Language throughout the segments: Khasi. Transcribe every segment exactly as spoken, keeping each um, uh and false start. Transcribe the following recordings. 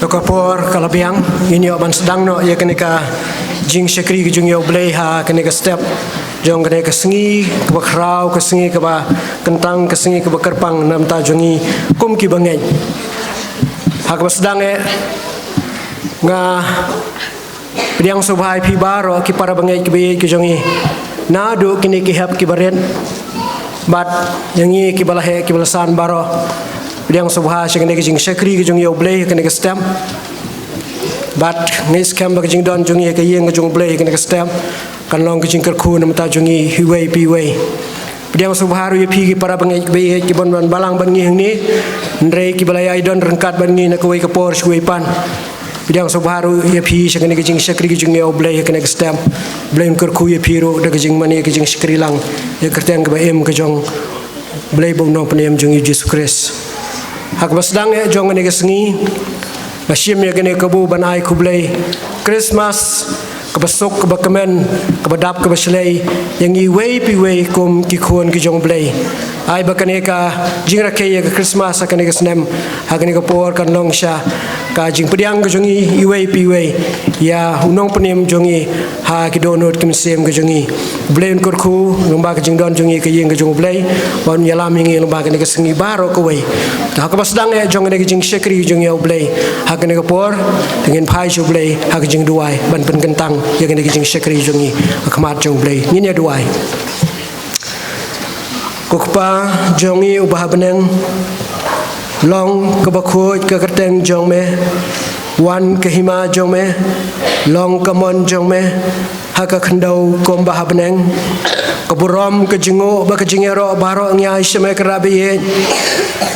Ka por ka la biang, ngin ïoh ban sdang noh ïa kane ka jingshakri ka jong ïa U Blei ha kane ka step jong kane ka sngi kaba khraw, ka sngi kaba kyntang, ka sngi kaba kyrpang na bynta jong ngi kum ki bangeit. Ha kaba sdang eh, nga pdiang sngewbha ïa phi baroh ki para bangeit kiba ïeit ka jong ngi, naduh kine ki hep kiba rit bad ïa ngi kiba la heh kiba la san baroh. Pdiang sngewbha sha kane ka jingshakri ka jong ïa U Blei ha kane ka step. Bad ngi skhem ba ka jingdon jong ngi ha ka ïing ka jong U Blei ha kane ka step kan long ka jingkyrkhu na bynta jong ngi iwei pa iwei. Pdiang sngewbha ruh ïa phi ki para bangeit kiba ïeit kiba wan balang bad ngi hangne, hynrei kiba la ïai don ryngkat bad ngi na kawei ka por sha kawei pat. Pdiang sngewbha ruh ïa phi sha kane ka jingshakri ka jong ïa U Blei ha kane ka step. Blei un kyrkhu ïa phi ruh da ka jingmane ka jingshakri lang ïa ka kyrteng kaba im ka jong U Blei bad U Nongpynim jong ngi U Jisu Khrist. Ha kaba sdang eh jong kane ka sngi, nga shim ïa kane ka kabu ban ai khublei Christmas kaba suk, kaba kmen, kaba dap, kaba shlei ïa ngi iwei pa iwei kum ki khun ki jong U Blei. Ai ba kane ka jingrakhe ïa ka Christmas ha kane ka snem, ha kane ka por kan long sha ka jingpdiang ka jong ngi iwei pa iwei ïa U Nongpynim jong ngi ha ki dohnud ki mynsiem ka jong ngi. U Blei un kyrkhu lyngba ka jingdon jong ngi ha ka ïing ka jong U Blei, bad un ïalam ïa ngi lyngba kane ka sngi baroh kawei. Te ha kaba sdang eh jong kane ka jingshakri jong ngi ïa U Blei ha kane ka por, te ngin phai sha U Blei ha ka jingduwai ban pynkyntang ïa kane ka jingshakri jong ngi ha khmat jong U Blei. Ngin ïa duwai. Ko Kpa jong ngi uba ha bneng, long kaba khuid ka kyrteng jong me, wan ka hima jong me, long ka mon jong me ha ka khyndew kumba ha bneng. Ka burom, ka jingnguh bad ka jingïaroh baroh ngi ai sha me, Kynrad ba ïeit,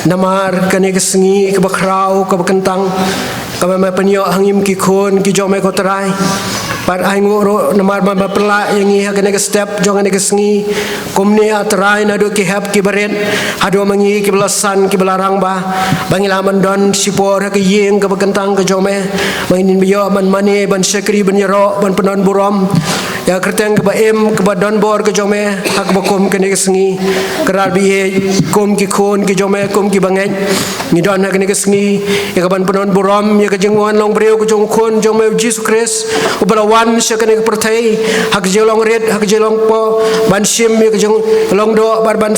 namar kane ka sngi kaba khraw, kaba kyntang, kaba me pynïoh ha ngi kum ki khun ki jong me, ko Trai. Bad ainguh ruh namar ba me pynlah ïa ngi ha kane ka step jong kane ka sngi, kumne, ah Trai, naduh ki hep kiba rit haduh ma ngi kiba la san, kiba la rangbah, ba ngin lah ban don shipor ha ka ïing kaba kyntang ka jong me, ba ngin ïoh ban mane, ban shakri, ban ïaroh, ban pyndon burom ïa ka kyrteng kaba im, kaba don bor ka jong me ha kaba kum kane ka sngi. Kynrad ba ïeit, kum ki khun ki jong me, kum ki bangeit, ngi don ha kane ka sngi ïa kaban pyndon burom ïa ka jingwan long briew ka jong U Khun jong me U Jisu Khrist, uba la wan sha kane ka pyrthei ha ka jinglong rit, ha ka jinglong poh, ban shim ïa ka jinglong doh, bad ban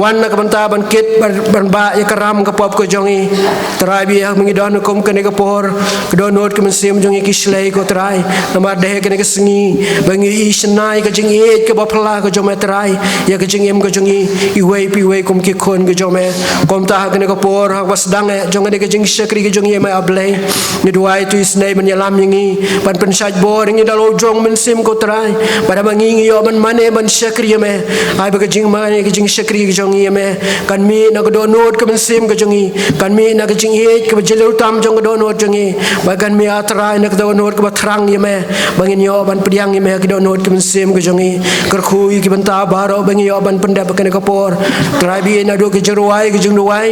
wan na ka bynta ban kit, ban, ban bah ïa ka ram ka pop ka jong ngi. Trai ba ïeit, ha kaba ngi don kum kane ka por, ka dohnud ka mynsiem jong ngi ki shlei, ko Trai. Namar dei ha kane ka sngi ba ngi ïohi shynna ïa ka jingïeit kaba phylla ka jong me, Trai, ïa ka jingim ka jong ngi iwei pa iwei kum ki khun ka jong me. Kumta ha kane ka por, ha kaba sdang eh jong kane ka jingshakri ka jong ngi, ïa me, ah Blei, ngi duwai to isynei ban ïalam ïa ngi, ban pynshait bor ïa ngi da la u jong u Mynsiem, ko Trai, bad haba ngi, ngi ïoh ban mane, ban shakri, ïa me, ai ba ka jingmane, ka jingshakri ka jong ngi, ïa me, kan mih na ka dohnud ka mynsiem ka jong ngi, kan mih na ka jingïeit kaba jylliew tam jong ka dohnud jong ngi, bad kan mih, ah Trai, na ka dohnud kaba thrang, ïa me, ba ngin ïoh ban pdiang, ïa me, ha ka dohnud ka mynsiem ka jong ngi. Kyrkhu ïa ki bynta baroh ba ngi ïoh ban pyndep ha kane ka por, Trai ba ïeit, naduh ka jingrwai, ka jingduwai,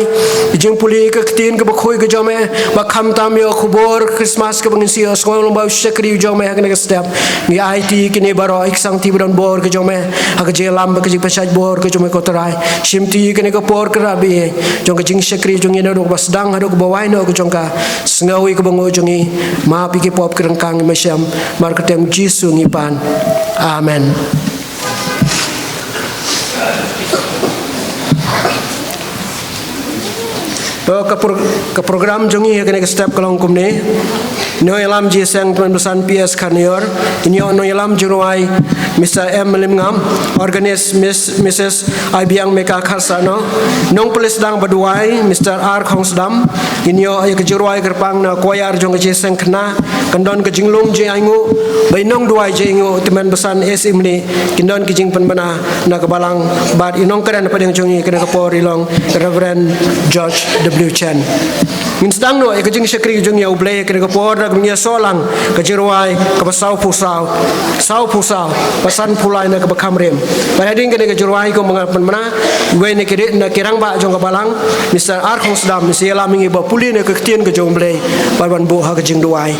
ka jingpule ka ktien kaba khuid ka jong me, bad khamtam ïa ka khubor Christmas kaba ngin sa ïohsngew lyngba u shakri u jong me ha kane ka step. Ngi aiti ïa kine baroh ha ka jingïaseng, ba don bor ka jong me, ha ka jingïalam bad ka jingpynshait bor ka jong me, ko Trai. Shimti ïa kane ka por, Kynrad ba ïeit, jong ka jingshakri jong ngi naduh kaba sdang haduh kaba wai noh ka jong ka. Sngew ïa ka bynguh jong ngi, map ïa ki pop ki ryngkang, ïa me shem, namar ka kyrteng U Jisu ngi pan. Amen. To, ka pro-, ka program jong ngi ha kane ka step ka long kumne. Nongïalam jingïaseng, Tymmen Basan P S Khanior. Kin ïoh nongïalam jingrwai Mister M Lymngam, organist Miss, Missus Aibiang Meka Kharsahno. Nongplie sdang bad duwai Mister R Khongsdam. Kin ïoh ïa ka jingrwai kyrpang na choir jong ka jingïaseng khynnah. Kan don ka jinglong jingainguh bad i nongduwai jingainguh, Tymmen Basan S Imli. Kin don ka jingpynbna na ka balang, bad i nongkren hapdeng jong ngi ha kane ka por i long Reverend George W Chen. Ngin sdang noh ïa ka jingshakri jong ngi ïa U Blei ha kane ka por, da kaba ngin ïasoh lang ka jingrwai kaba sawphew saw, sawphew saw, ba sanphew lai na kaba kham rim. Bad hadien kane ka jingrwai kumba nga pynbna, iwei na ki ri-, na ki rangbah jong ka balang, Mister R Khongsdam, i sa ïalam ïa ngi ban pule na ka ktien ka jong U Blei, bad ban buh ha ka jingduwai.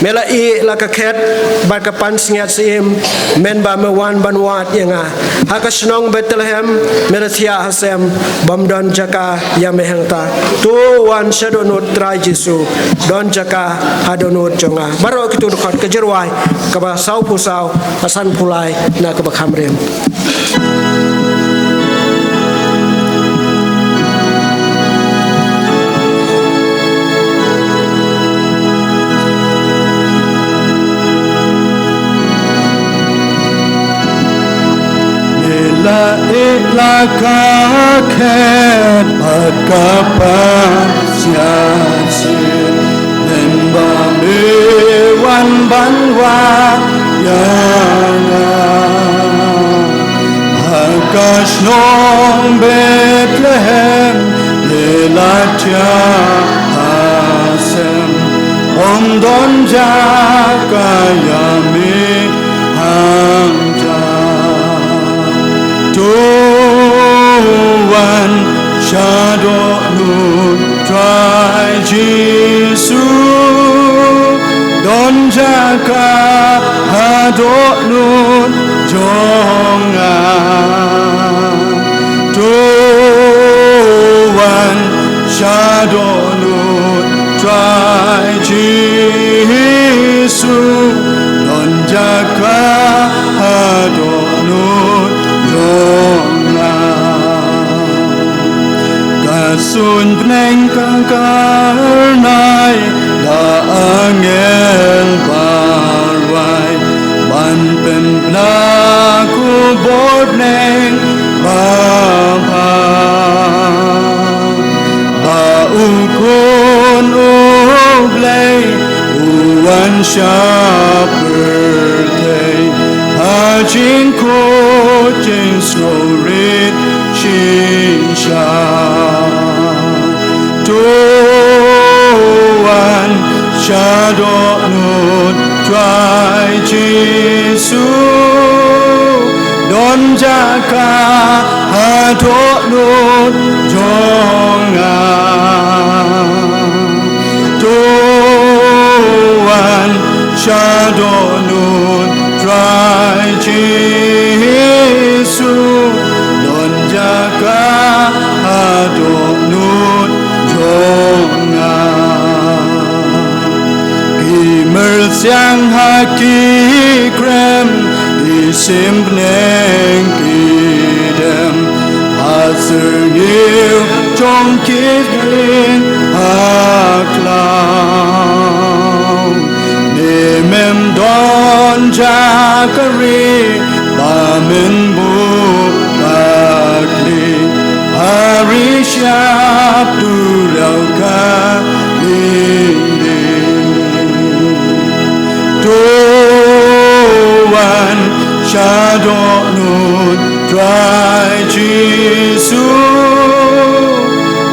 Me la ïeh la ka khet bad ka pansngiat syiem, mynba me wan ban wad ïa nga. Ha ka shnong Bethlehem me la thiah ha sem, bym don jaka ïa me hangta. To wan sha dohnud Trai Jisu, don jaka ha dohnud jong nga. Baroh kito dkhot ka jingrwai kaba sawphew saw, ka sanphew lai na kaba kham rim. Me la ïeh la ka khet bad ka pansngiat syiem, mynba me wan ban wad ïa nga. Ha ka shnong Bethlehem me la thiah ha sem, bym don jaka ïa me hangta. To wan sha dohnud Trai Jisu, don jaka ha dohnud jong nga. To wan sha dohnud Trai Jisu, don jaka ha dohnud jong nga. Ka suiñ bneng ka karnai da angel ba rwai, ban pynbna khubor bneng ba bha, ba U Khun U Blei u wan sha pyrthei ha jingkhuid jingsngewrit shisha. To wan sha dohnud Trai Jisu, don jaka ha dohnud jong nga. To wan sha dohnud Trai Jisu, don jaka ha dohnud jong nga. Ki myrsiang ha ki krem, ki sim bneng ki dem, ha syrngiew jong ki dieng ha khlaw. Ne mem don jaka ri ba men buh bakli, ha ri shyiap duriaw Galili. To wan sha dohnud Trai Jisu,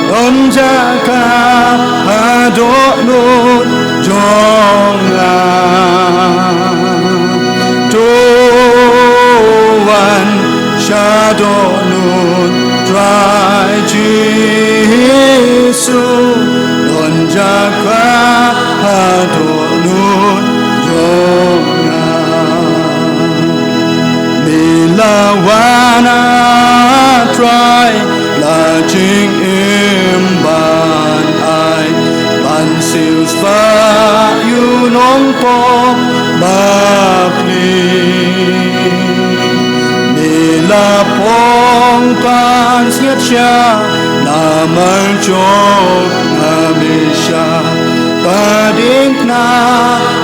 don jaka ha dohnud jong nga. To wan sha dohnud Trai Jisu, don jaka ha dohnud jong nga. Me la wan, a Trai, la jingim ban ai, ban siew spah ïa u nongpop bapli. Me la phong pansngiat sha namar jong nga, me shah ba diengphna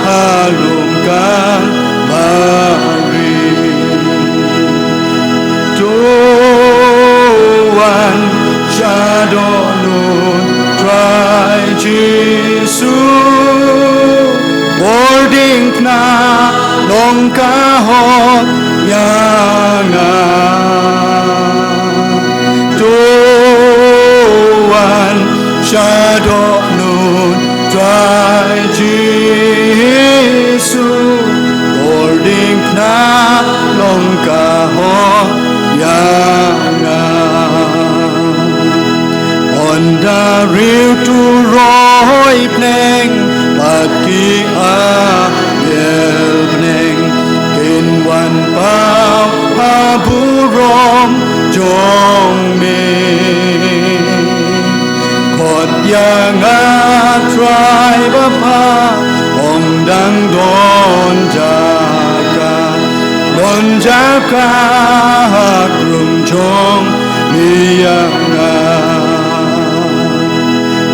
ha lum Kalbari. To wan sha dohnud Trai Jisu, bor diengphna long ka hok ïa nga. To wan sha dohnud Trai Jisu, bor diengphna long ka hok ïa nga. Ynda riew turoi bneng ba Ki angel bneng kin wan paw ha burom jong me. Khot ïa nga Trai ba pha, ong dang don jaka, don jaka ha krum jong me ïa nga.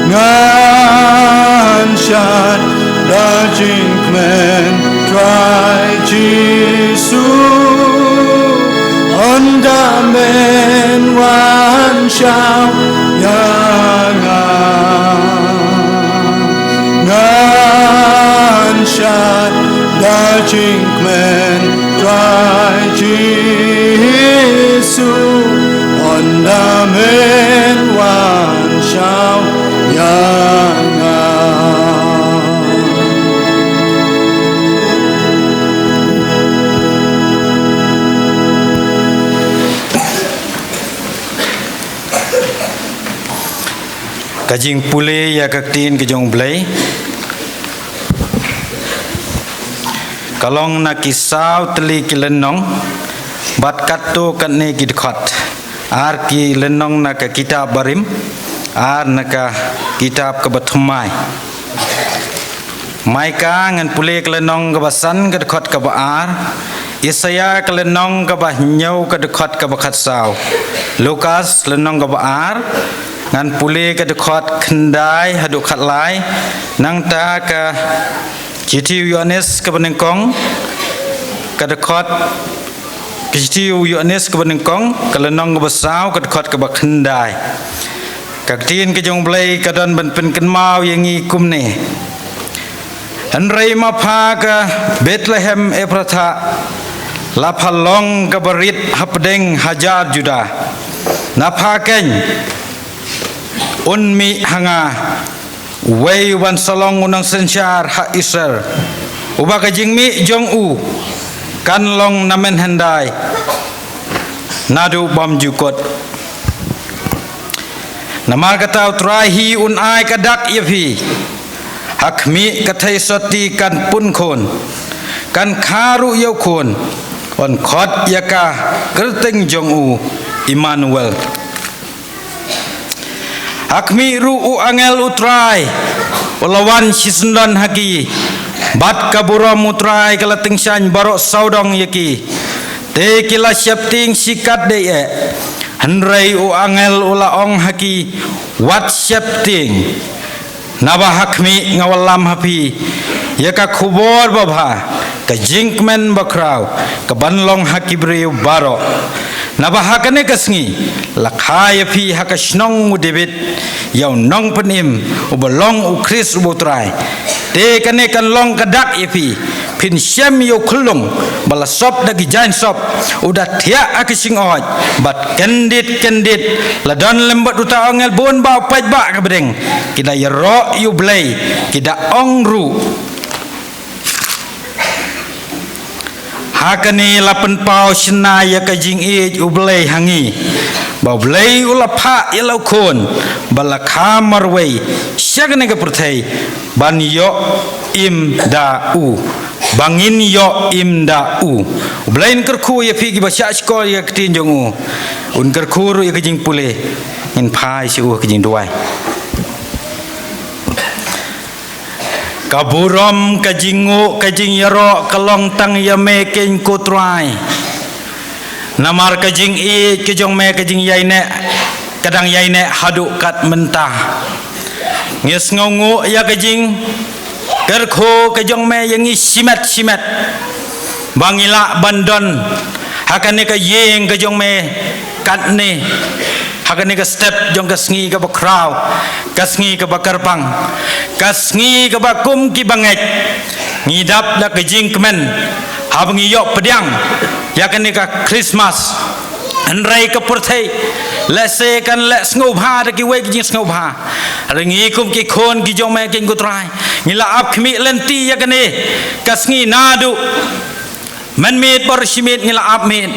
Ngan shad da jingkmen Trai Jisu, ynda men wan shaw ïa nga. Ngan shad da jingkmen Trai Jisu, ynda men wan shaw ïa nga. Ka jingpule ïa ka ktien ka jong U Blei ka long na ki saw tylli ki lynnong bad katto katne ki dkhot. Ar ki lynnong na ka kitab Barim, ar na ka kitab kaba thymmai. Maika ngan pule ka lynnong kaba san ka dkhot kaba ar. Isaïah ka lynnong kaba hynñiew ka dkhot kaba khatsaw. Lukas lynnong kaba ar ngan pule ka dkhot khyndai haduh khatlai. Nangta ka Shithi u Ïoannis kaba nyngkong ka dkhot, ka Shithi u Ïoannis kaba nyngkong ka lynnong kaba saw ka dkhot kaba khyndai. Ka ktien ka jong U Blei ka don ban pynkynmaw ïa ngi kumne. Hynrei ma pha ka Bethlehem Ephrathah, la pha long kaba rit hapdeng hajar Judah. Na pha keiñ un mih ha nga uwei uban sa long u nongsynshar ha Israel, uba ka jingmih jong u kan long na mynhyndai naduh bymjukut. Namar kata U Trai hi un ai ka dak ïa phi. Ha khmih ka theisotti kan pun khun, kan kha ruh ïa u khun, un khot ïa ka kyrteng jong u Immanuel. Ha khmih ruh u angel U Trai u la wan shisyndon ha ki, bad ka burom U Trai ka la tyngshaiñ baroh sawdong ïa ki. Te ki la sheptieng shikatdei eh. Hynrei u angel u la ong ha ki, wat sheptieng. Naba ha khmih nga wallam ha phi ïa ka khubor babha, ka jingkmen bakhraw, kaban long ha ki briew baroh. Naba ha kane ka sngi la kha ïa phi ha ka shnong u David ïa u nongpynim uba long U Khrist uba U Trai. Te kane kan long ka dak ïa phi, phin shem ïa u khyllung ba la sop da ki jaiñ sop, u da thiah ha ka shingoid, bad kyndit kyndit la don lem bad uta u angel bun ba u paidbah ka bdeng, ki da ïaroh ïa U Blei, ki da ong ruh. Ha kane la pynpaw shynna ïa ka jingïeit U Blei ha ngi, ba U Blei u la phah ïa la u khun ba la kha marwei sha kane ka pyrthei, ban ïoh im da u, ba ngin ïoh im da u. U Blei un kyrkhu ïa phi kiba shah shkor ïa ka ktien jong u. Un kyrkhu ruh ïa ka jingpule. Ngin phai sha u ha ka jingduwai. Ka burom, ka jingnguh, ka jingïaroh ka long tang ïa me keiñ ko Trai. Namar ka jingïeit ka jong me ka jingïaineh, ka dang ïaineh haduh kat mynta. Ngi sngewnguh ïa ka jingkyrkhu ka jong me ïa ngi shimet shimet, ba ngi lah ban don ha kane ka ïing ka jong me katne, ha kane ka step jong ka sngi kaba khraw, ka sngi kaba kyrpang, ka sngi kaba kum kiba ngeit. Ngi dap da ka jingkmen haba ngi ïoh pdiang ïa kane ka Christmas. Hynrei ka pyrthei lehse kan leh sngewbha da kiwei ki jingsngewbha. Hynrei ngi kum ki khun ki jong me keiñ ko Trai, ngi la ap khmih lynti ïa kane ka sngi naduh Mynmiet bad shimet ngi la ap miet.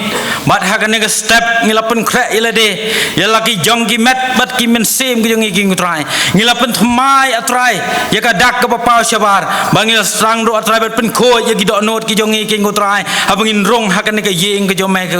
Bad ha kane ka step ngi la pynkhreh ïa lade, ïa la ki jong ki met bad ki mynsiem ki jong ngi ki Trai. Ngi la pynthymmai, A Trai, ïa ka dak kaba paw shabar, ba ngi la sdang ruh, A Trai, ban pynkhuid ïa ki dohnud ki jong ngi ki Trai, haba ngin rung ha kane ka ïing ka jong me, ka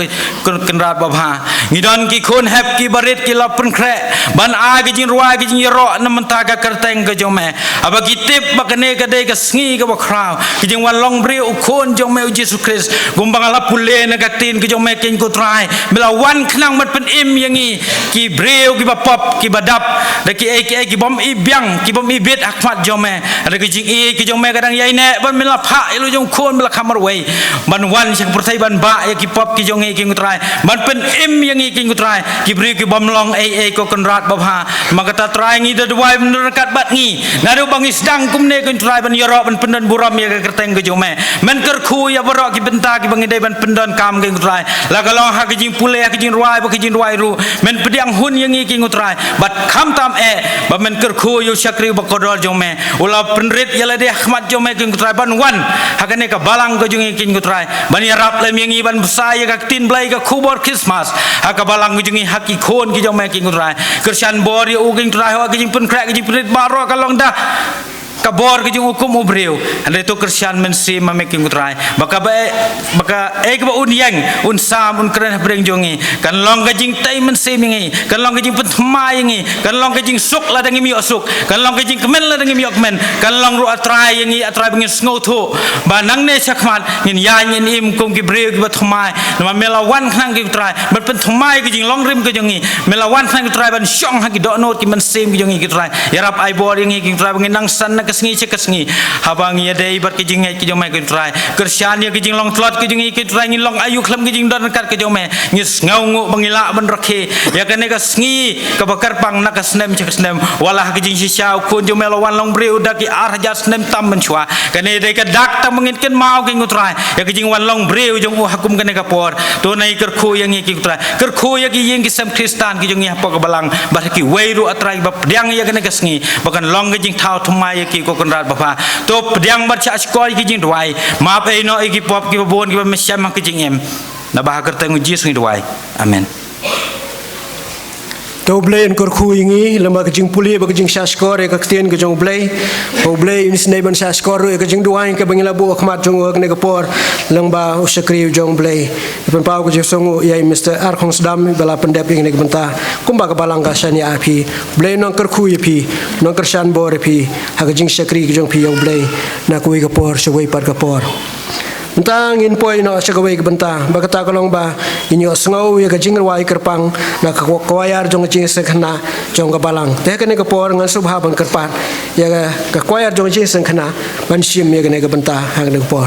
Kynrad babha. Ngi don ki khun hep kiba rit ki la pynkhreh ban ai ka jingrwai ka jingïaroh na bynta ka kyrteng ka jong me. Haba ki tip ba kane ka dei ka sngi kaba khraw, ka jingwan long briew u Khun jong me u Jisu Khrist, kumba nga la pule na ka ktien ka jong me ki Trai, me la wan khnang ban pynim ïa ngi ki briew kiba pop, kiba dap da kiei kiei, ki bym i biang, ki bym i bit ha khmat jong me. Hynrei ka jingïeit ka jong me ka dang ïaineh, ban me la phah ïa la jong u Khun ba la kham marwei ban wan sha ka pyrthei ban bah ïa ki pop ki jong ngi ki Trai, ban pynim ïa ngi ki Trai, ki briew ki bym long ei ei ko Kynrad babha. Namar kata Trai ngi da duwai ban ryngkat bad ngi, naduh ba ngi sdang kumne ki Trai ban ïaroh ban pyndon burom ïa ka kyrteng ka jong me. Men kyrkhu ïa baroh ki bynta kiba ngi dei ban pyndonkam ki Trai, la ka long ha ka jingpule, ha ka jingrwai, bad ka jingduwai ruh. Men pdiang hun ïa ngi ki Trai, bad khamtam eh ba men kyrkhu ïa u shakri uba kordor jong me, u la pynrit ïa lade ha khmat jong me ki Trai, ban wan ha kane ka balang ka jong ngi ki Trai, ban ïarap lem ïa ngi ban bsa ïa ka ktien Blei, ka khubor Khristmas, ha ka balang ka jong ngi, ha ki khun ki jong me ki Trai. Kyrshan bor ïa u ki Trai, ha ka jingpynkhreh, ka jingpynrit baroh ka long da ka bor ka jong u kum u briew. Hynrei to kyrshan mynsiem ma me ki Trai, ba kaba eh, ba kaei kaba un ïeng, un sam, un kren hapdeng jong ngi, kan long ka jingtei mynsiem ïa ngi, kan long ka jingpynthymmai ïa ngi, kan long ka jingsuk lada ngim ïoh suk, kan long ka jingkmen lada ngim ïoh kmen, kan long ruh, A Trai, ïa ngi, A Trai, ba ngin sngewthuh ba nangne shakhmat ngin ïaid ngin im kum ki briew kiba thymmai. Namar me la wan khnang ki Trai ban pynthymmai ka jinglong rim ka jong ngi. Me la wan khnang ki Trai ban shong ha ki dohnud ki mynsiem ki jong ngi ki Trai. Ïarap ai bor ïa ngi ki Trai, ba ngin nang san na ka sngi sha ka sngi, haba ngi ïadei bad ka jingngeit ka jong me ki Trai. Kyrshan ïa ka jinglong tlot ka jong ngi ki Trai, ngin long aïu khlem ka jingdon ryngkat ka jong me? Ngi sngewnguh ba ngi lah ban rakhe ïa kane ka sngi kaba kyrpang na ka snem sha ka snem. Wat la ha ka jingshisha u Khun jong me la wan long briew da ki ar hajar snem tam mynshuwa. Kane dei ka dak tang ba ngin kynmaw ki Trai ïa ka jingwan long briew jong u ha kum kane ka por. To nai kyrkhu ïa ngi ki Trai, kyrkhu ïa ki ïing ki sem Khristan ki jong ngi hapoh ka balang, bad ha kiwei ruh, A Trai, ba pdiang ïa kane ka sngi, ba kan long ka jingthaw thymmai ïa ki ko Kynrad babha. To pdiang bad shahshkor ïa ki jingduwai, map ei noh ïa ki pop kiba bun kiba me shem ha ka jingim. Naba ha ka kyrteng u Jisu ngi duwai. Amen. To U Blei un kyrkhu ïa ngi lyngba ka jingpule bad ka jingshahshkor ïa ka ktien ka jong U Blei. Ba U Blei un isynei ban shahshkor ruh ïa ka jingduwai kaba ngi la buh ha khmat jong u ha kane ka por lyngba u shakri u jong U Blei. Ngi pynpaw ka jingsngewnguh ïa i Mister Arkhong Sdam ba la pyndep ïa kane ka bynta. Kumba ka balang ka shaniah ïa phi, U Blei un nang kyrkhu ïa phi, un nang kyrshan bor ïa phi ha ka jingshakri ka jong phi ïa U Blei na kawei ka por sha kawei pat ka por. Mynta ngin poi noh sha kawei ka bynta, ba kata ka long ba ngin ïohsngew ïa ka jingrwai kyrpang na ka kwaiar jong ka jingïaseng khynnah jong ka balang. Te ha kane ka por ngan sngewbha ban kyrpad ïa ka, ka kwaiar jong ka jingïaseng khynnah ban shim ïa kane ka bynta ha kane ka por.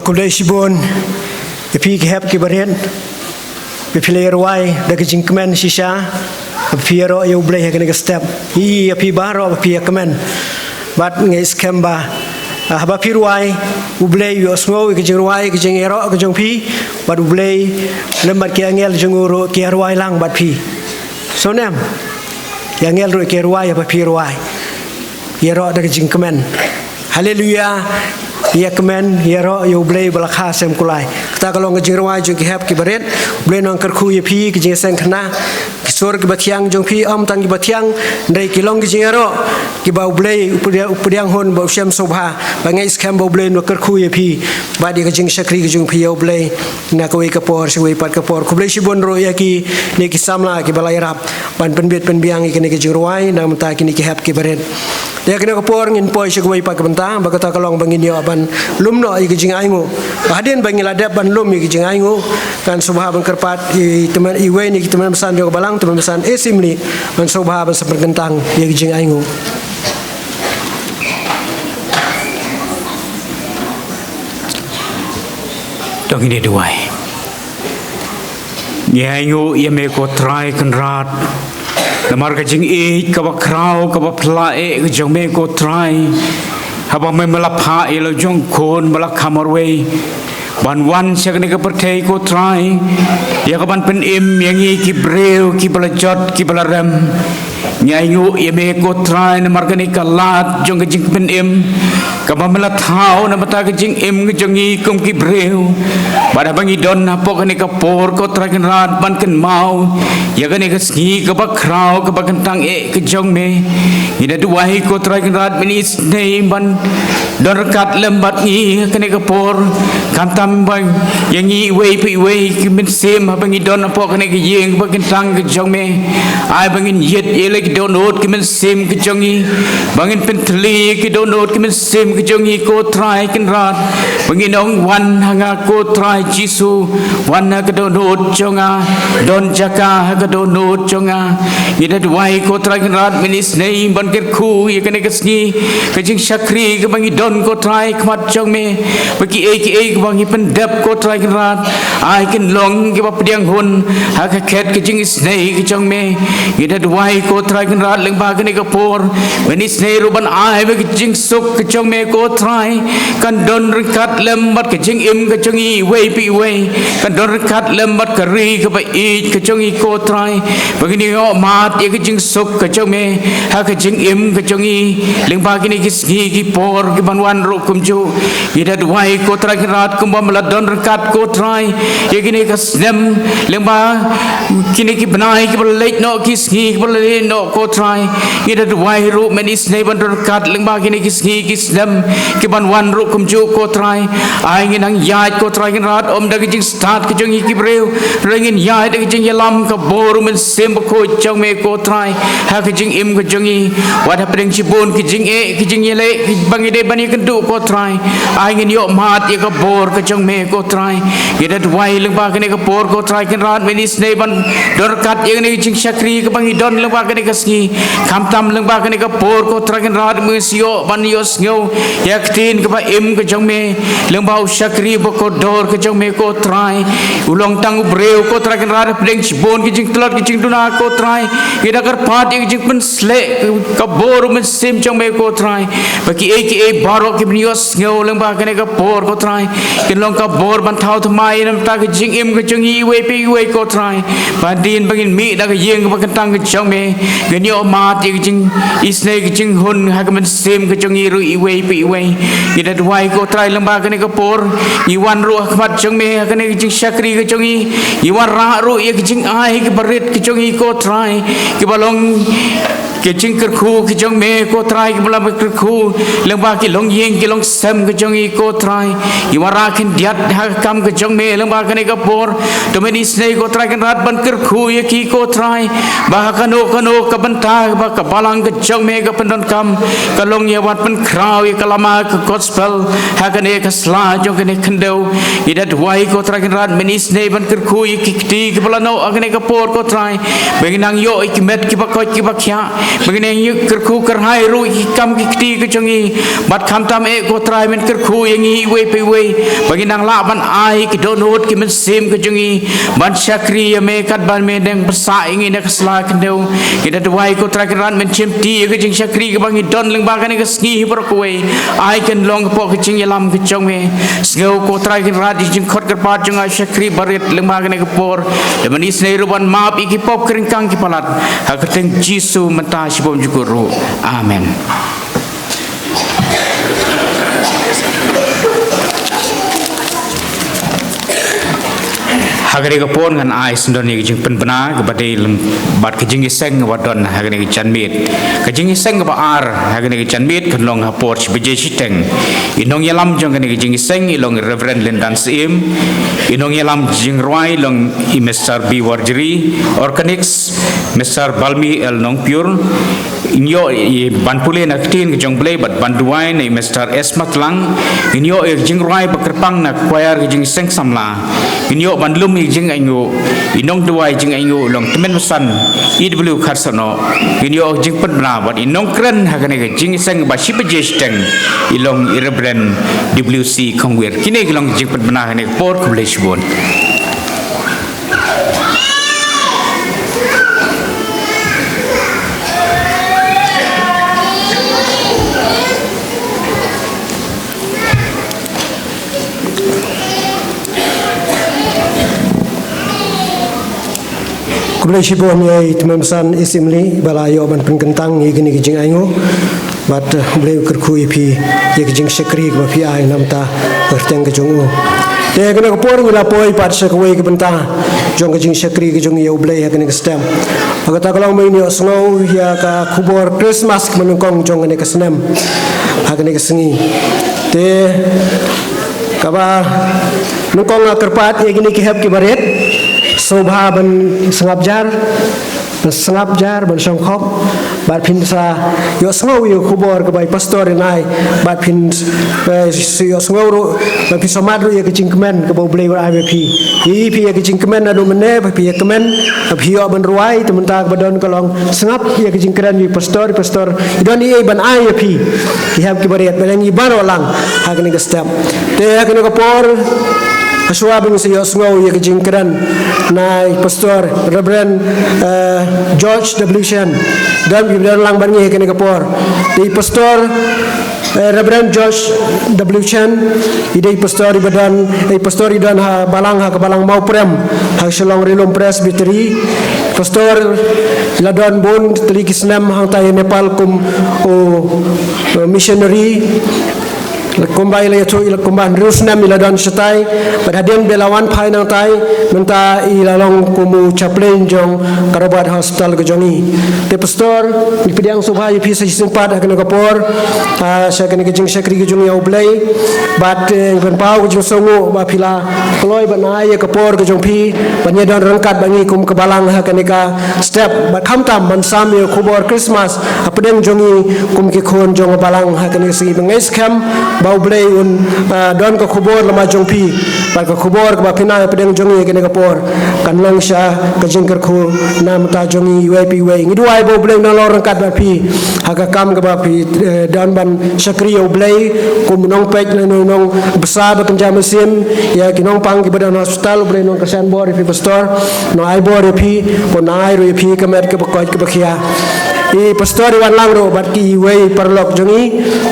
Khublei shibun ïa phi ki hep ki barit, ba phi la ïa rwai da ka jingkmen shisha ba phi ïaroh ïa U Blei ha kane ka step. Ïa phi baroh ba phi ïa kmen. Bad nga ngeit skhem ba, ah, haba phi rwai, U Blei u ïohsngew ïa ka jingrwai, ka jingïaroh ka jong phi. Bad U Blei lem bad ki angel jong u ruh ki ïa rwai lang bad phi. Sngewnem, ki angel ruh ki ïa rwai haba phi rwai. Ïaroh da ka jingkmen. Haleluya. Ïa kmen, ïaroh ïa U Blei ba la kha sem kulai. Kata ka long ka jingrwai jong ki hep ki barit. U Blei un nang kyrkhu ïa phi, ki jingïaseng khana, ki sur kiba thiang jong phi, ym tang kiba thiang, hynrei ki long ki jingïaroh kiba U Blei u pdiang, u pdiang hun ba u shem sngewbha. Ba nga ngeit skhem ba U Blei un kyrkhu ïa phi bad ïa ka jingshakri ka jong phi ïa U Blei na kawei ka por sha kawei pat ka por. Khublei shibun ruh ïa kine ki samla kiba la ïarap ban pynbit pynbiang ïa kane ka jingrwai na ka bynta kine ki hep ki barit. Ïa kane ka por ngin poi sha kawei pat ka bynta, ba kata ka long ba ngin ïoh ban lum noh ïa ka jingainguh. Ba hadien ba ngin la dep ban lum ïa ka jingainguh, ngan sngewbha ban kyrpad ïa i tymmen, iwei na ki tymmen basan jong ka balang, tymmen basan A C Mli, ban sngewbha ban sa pynkyntang ïa ka jingainguh. To ngin ïa duwai. Ngi ainguh ïa me ko Trai Kynrad, namar ka jingïeit kaba khraw kaba phylla eh ka jong me ko Trai. Haba me, me la phah ïa la jong khun ba la kha marwei ban wan sha kane ka pyrthei ko Trai, ïa ka ban pynim ïa ngi ki briew kiba la jot kiba la rem. Ngi ainguh ïa me ko Trai namar kane ka lad jong ka jingpynim kaba me la thaw na bynta ka jingim ka jong ngi kum ki briew. Bad haba ngi don hapoh kane ka por ko Trai Kynrad ban kynmaw ïa kane ka sngi kaba khraw kaba kyntang eh ka jong me, ngi da duwai ko Trai Kynrad men isynei ban don ryngkat lem bad ngi ha kane ka por. Khamtam ba ïa ngi iwei pa iwei ki mynsiem haba ngi don hapoh kane ka ïing ba kyntang ka jong me. Ai ba ngin ïit ïa la ki dohnud ki mynsiem ka jong ngi, ba ngin pyntylli ïa ki dohnud ki mynsiem ka jong ngi ko Trai Kynrad. Ba ngin ong wan ha nga ko Trai Jisu, wan ha ka dohnud jong nga, don jaka ha ka dohnud jong nga. Ngi da duwai ko Trai Kynrad men isynei ban kyrkhu ïa kane ka sngi, ka jingshakri kaba ngi don ko Trai khmat jong me, ba kiei kiei kaba ngi pyndep ko Trai Kynrad, ai kin long kiba pdiang hun ha ka khet ka jingisynei ka jong me. Ngi da duwai ko Trai Kynrad lyngba kane ka por, men isynei ruh ban ai ba ka jingsuk ka jong me ko Trai kan don ryngkat lem bad ka jingim ka jong ngi iwei pa iwei, kan don ryngkat lem bad ka ri kaba ïeit ka jong ngi ko Trai. Ba ngin ïoh mad ïa ka jingsuk ka jong me ha ka jingim ka jong ngi lyngba kine ki sngi ki por ki ban wan ruh kumjuh. Ngi da duwai ko Trai Kynrad kumba me la don ryngkat ko Trai ïa kine ka snem, lyngba kine ki bnai kiba la leit noh, ki sngi kiba la leit noh ko Trai. Ngi da duwai ruh men isynei ban don ryngkat lyngba kine ki sngi ki snem ki ban wan ruh kumjuh ko Trai. Ai ngin nang ïaid ko Trai Kynrad ym da ka jingstad ka jong ngi ki briew, hynrei ngin ïaid da ka jingïalam ka bor u Mynsiem Bakhuid jong me ko Trai ha ka jingim ka jong ngi. Wat hapdeng shibun ki jingeh ki jingïaleh kiba ngi dei ban ïakynduh ko Trai, ai ngin ïoh mad ïa ka bor ka jong me ko Trai. Ngi da duwai lyngba kane ka por ko Trai Kynrad men isynei ban don ryngkat ïa kane ka jingshakri kaba ngi don lyngba kane ka sngi. Khamtam lyngba kane ka por ko Trai Kynrad men shu ïoh ban ïohsngew ïa ka ktien kaba im ka jong me lyngba u shakri ba kordor ka jong me ko Trai. U long tang u briew ko Trai Kynrad hapdeng shibun ki jingtlot ki jingduna ko Trai. Ngi da kyrpad ïa ka jingpynsleh ka bor u Mynsiem jong me ko Trai, ba kiei kiei baroh ki ban ïohsngew lyngba kane ka por ko Trai kin long ka bor ban thaw thymmai na bynta ka jingim ka jong ngi iwei pa iwei ko Trai. Ba hadien ba ngin mih na ka ïing kaba kyntang ka jong me, ngin ïoh mad ïa ka jingisynei ka jinghun ha ka mynsiem ka jong ngi ruh iwei pa iwei. Ngi da duwai ko Trai lyngba kane ka por, ngi wan ruh ha khmat jong me ha kane ka jingshakri ka jong ngi. Ngi wanrah ruh ïa ka jingai kaba rit ka jong ngi ko Trai, kiba long ka jingkyrkhu ka jong me ko Trai, kiba la kyrkhu lyngba ki longïing ki longsem ka jong ngi ko Trai. Ngi wanrah khyndiat ha ka kam ka jong me lyngba kane ka por. To men isynei ko Trai Kynrad ban kyrkhu ïa ki ko Trai, ba ha kano kano ka bynta ba ka balang ka jong me ka pyndonkam, ka long ïa ban pynkhraw ïa ka lama ka gospel ha kane ka sla jong kane ka khyndew. Ngi da duwai ko Trai Kynrad men isynei ban kyrkhu ïa ki kti kiba la noh ha kane ka por ko Trai, ba ngin nang ïoh ïa ki met kiba koit kiba khiah, Ba ngin ïa kyrkhu kyrhai ruh ïa ki kam ki kti ki jong ngi. Bad khamtam eh ko Trai men kyrkhu ïa ngi iwei pa iwei. Ba ngin nang lah ban ai ki dohnud ki mynsiem ki jong ngi. Ban shakri ïa me katba me dang bsa ïa ngi na ka sla ka ndew. Ngi da duwai ko Trai Kynrad men shimti ïa ka jingshakri kaba ngi don lyngba kane ka sngi baroh kawei. Ai kan long ka pok ka jingïalam ka jong me. Sngew ko Trai Kynrad ïa ka jingkhot kyrpad jong nga shakri barit lyngba kane ka por. Da ban isynei ruh ban map ïa ki pop ka ryngkang ki palat. Ha ka kyrteng Jisu mynta shibun jukut ruh. Amen. Ha kane ka por ngan ai syndon ïa ka jingpynbna kaba dei lem bad ka jingïaseng kaba don ha kane ka janmiet. Ka jingïaseng kaba ar ha kane ka janmiet kan long ha por shi baje shiteng. I nongïalam jong kane ka jingïaseng i long Reverend Lindan Syiem. I nongïalam jingrwai long i Mister B Warjri, organist Mister Balmi L Nongpure. Ngin ïoh i ban pule na ka ktien ka jong Blei bad ban duwai na i Mister S Matlang. Ngin ïoh i jingrwai ba kyrpang na choir ka jingïaseng samla. Ngin ïoh ban lum i jingainguh, i nongduwai jingainguh long Tymmen Basan, E W Kharsano. Ngin ïoh jingpynbna bad i nongkren ha kane ka jingïaseng ba shi baje shiteng i long i Reverend W C Khongwir. Kine ki long jingpynbna ha kane ka por, khublei shibun. Khublei shibun ïa i Tymmen Basan Assembly ba la ïoh ban pynkyntang ïa kine ki jingainguh. Bad, eh, Blei u kyrkhu ïa phi ïa ka jingshakri kaba phi ai na bynta ka kyrteng ka jong u. Te ha kane ka por ngi la poi pat sha kawei ka bynta jong ka jingshakri ka jong ngi ïa u Blei ha kane ka step. Ba kata ka long ba ngin ïohsngew ïa ka khubor Christmas kaba nyngkong jong kane ka snem ha kane ka sngi. Te kaba nyngkong nga kyrpad ïa kine ki hep kiba rit, sngewbha ban sngap jar, ban sngap jar, ban shongkhop, bad phin sa ïohsngew ïa ka khubor kaba i pastor in ai, bad phin, eh, sa ïohsngew ruh, bad phin sa mad ruh ïa ka jingkmen kaba u Blei u ai ïa phi. Ïa phi ïa ka jingkmen naduh mynne ba phi ïa kmen, ba phi ïoh ban rwai, te mynta kaba don ka long sngap ïa ka jingkren ïa i pastor, i pastor i don ei ei ban ai ïa phi. Ki hep kiba rit, ba dang i baroh lang ha kane ka step. Te ha kane ka por, ha shuwa ba ngin sa ïohsngew ïa ka jingkren na i pastor Reverend, eh, George W Chen. Don, i don lang bad ngi ha kane ka por. Te i pastor, eh, Reverend George W Chen, i dei i pastor iba don, i pastor i don ha balang, ha ka balang Mawprem, ha Shillong Rilum Presbytery. Pastor i la don bun tylli ki snem hangtai ha Nepal kum u, u missionary. Kumba i la ïathuh, i la kumba hynriew snem i la don shatai, bad hadien ba i la wan phai nangtai, mynta i la long kum u chaplain jong ka Robert Hospital ka jong i. Te pastor, ngi pdiang sngewbha ïa phi sa shisien pat ha kane ka por, ah, sha kane ka jingshakri ka jong ngi ïa u Blei. Bad, eh, ngi pynpaw ka jingsngewnguh ba phi la kloi ban ai ïa ka por ka jong phi ban ïa don ryngkat bad ngi kum ka balang ha kane ka step, bad khamtam ban sam ïa ka khubor Christmas hapdeng jong ngi kum ki khun jong ka balang ha kane ka sngi. Ba ngeit skhem ba u Blei un, ah, don ka khubor lama jong phi, bad ka khubor kaba phin ai hapdeng jong ngi ha kane ka por kan long sha ka jingkyrkhu na bynta jong ngi iwei pa iwei. Ngi duwai ba u Blei un nang long ryngkat bad phi ha ka kam kaba phi, eh, don ban shakri ïa u Blei kum u nongpeit lane u nongbsa ba kynja mynsiem ïa ki nongpang kiba don ha hospital. U Blei un nang kyrshan bor ïa phi pastor, un nang ai bor ïa phi, bad un nang ai ruh ïa phi ka met kaba koit kaba khia. I pastor i wan lang ruh bad kiwei paralok jong ngi,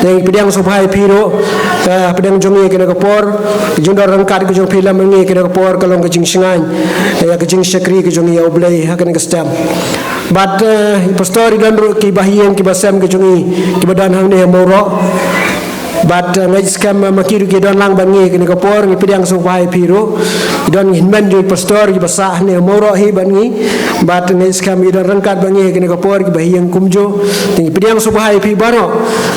te ngi pdiang sngewbha ïa phi ruh, eh, hapdeng jong ngi ha kane ka por. Ka jingdon ryngkat ka jong phi lem bad ngi ha kane ka por ka long ka jingshngaiñ ïa ka jingshakri ka jong ngi ïa u Blei ha kane ka step. Bad, eh, i pastor i don ruh ki bahaïing ki basem ki jong ngi kiba don hangne ha Mawroh. Bad, eh, ngeit skhem, eh, ma ki ruh ki don lang bad ngi ha kane ka por, ngi pdiang sngewbha ïa phi ruh. Ki don hynmen jong i pastor kiba sah hangne ha Mawroh hi bad ngi. Bad ngeit skhem ki don ryngkat bad ngi ha kane ka por ki bahaïing kumjuh. Te ngi pdiang sngewbha ïa phi baroh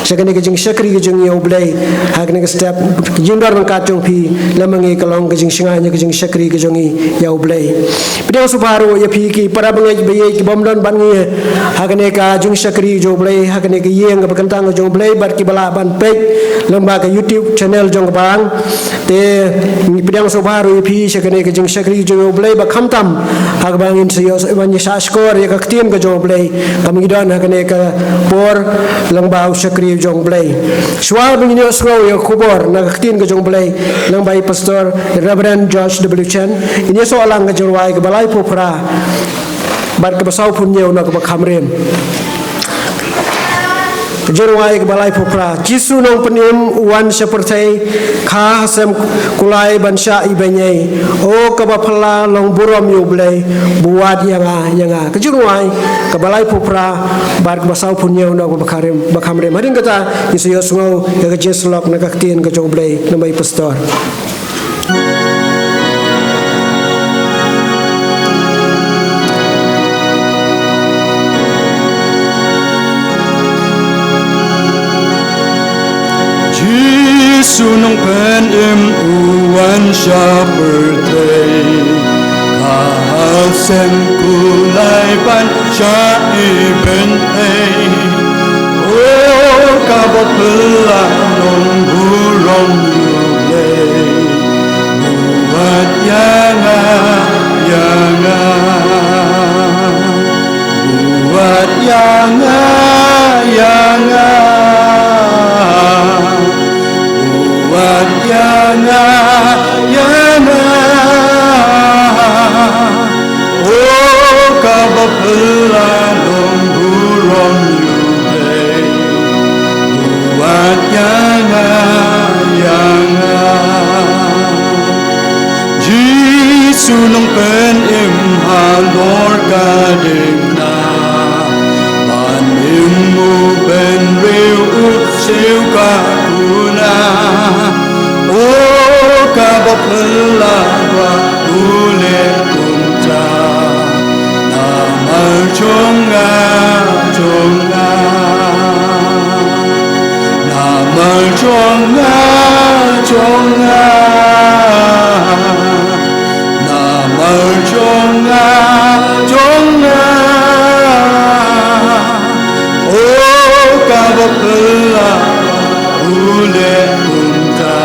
sha kane ka jingshakri ka jong ngi ïa u Blei ha kane ka step. Ka jingdon ryngkat jong phi lem bad ngi ka long ka jingshngaiñ ïa ka jingshakri ka jong ngi ïa u Blei. Pdiang sngewbha ruh ïa phi ki para bangeit ba ïeit ki bym don bad ngi ha kane ka jingshakri jong u Blei, ha kane ka ïing kaba kyntang jong u Blei, bad kiba lah ban peit lyngba ka YouTube channel jong ka balang. Te ngi pdiang sngewbha ruh ïa phi sha kane ka jingshakri jong U Blei, ba khamtam ha kaba ngin sa ïoh ban ïa shahshkor ïa ka ktien ka jong U Blei, kaba ngi don ha kane ka por lyngba u shakri jong U Blei. Shuwa ba ngin ïohsngew ïa ka khubor na ka ktien ka jong U Blei lyngba i Pastor Reverend George W Chen, ngin ïasoh lang ka jingrwai kaba laiphew phra bad kaba sawphew hynñiew na kaba kham rim. Ka jingrwai kaba laiphew phra. Jisu Nongpynim u wan sha pyrthei, kha ha sem kulai ban shah ibeiñei. O kaba phylla long burom ïa U Blei, buh wat ïa nga, ïa nga. Ka jingrwai kaba laiphew phra bad kaba sawphew hynñiew na kaba kham rim, ba kham rim. Hadien kata ngin sa ïohsngew ïa ka jingsyllok na ka ktien ka jong U Blei lyngba i Pastor. Jisu Nongpynim u wan sha pyrthei, kha ha sem kulai ban shah ibeiñei. O kaba phylla long burom ïa U Blei, buh wat ïa nga, ïa nga. Buh wat ïa nga, ïa nga. Buh wat ïa nga, ïa nga. O kaba phylla long burom ïa U Blei, buh wat ïa nga, ïa nga. Jisu Nongpynim halor ka diengphna, ban im u bynriew u siew ka kuna. O kaba phylla ba u leh kumta, namar jong nga, jong nga. Namar jong nga, jong nga. Namar jong nga, jong nga. O kaba phylla u leh kumta,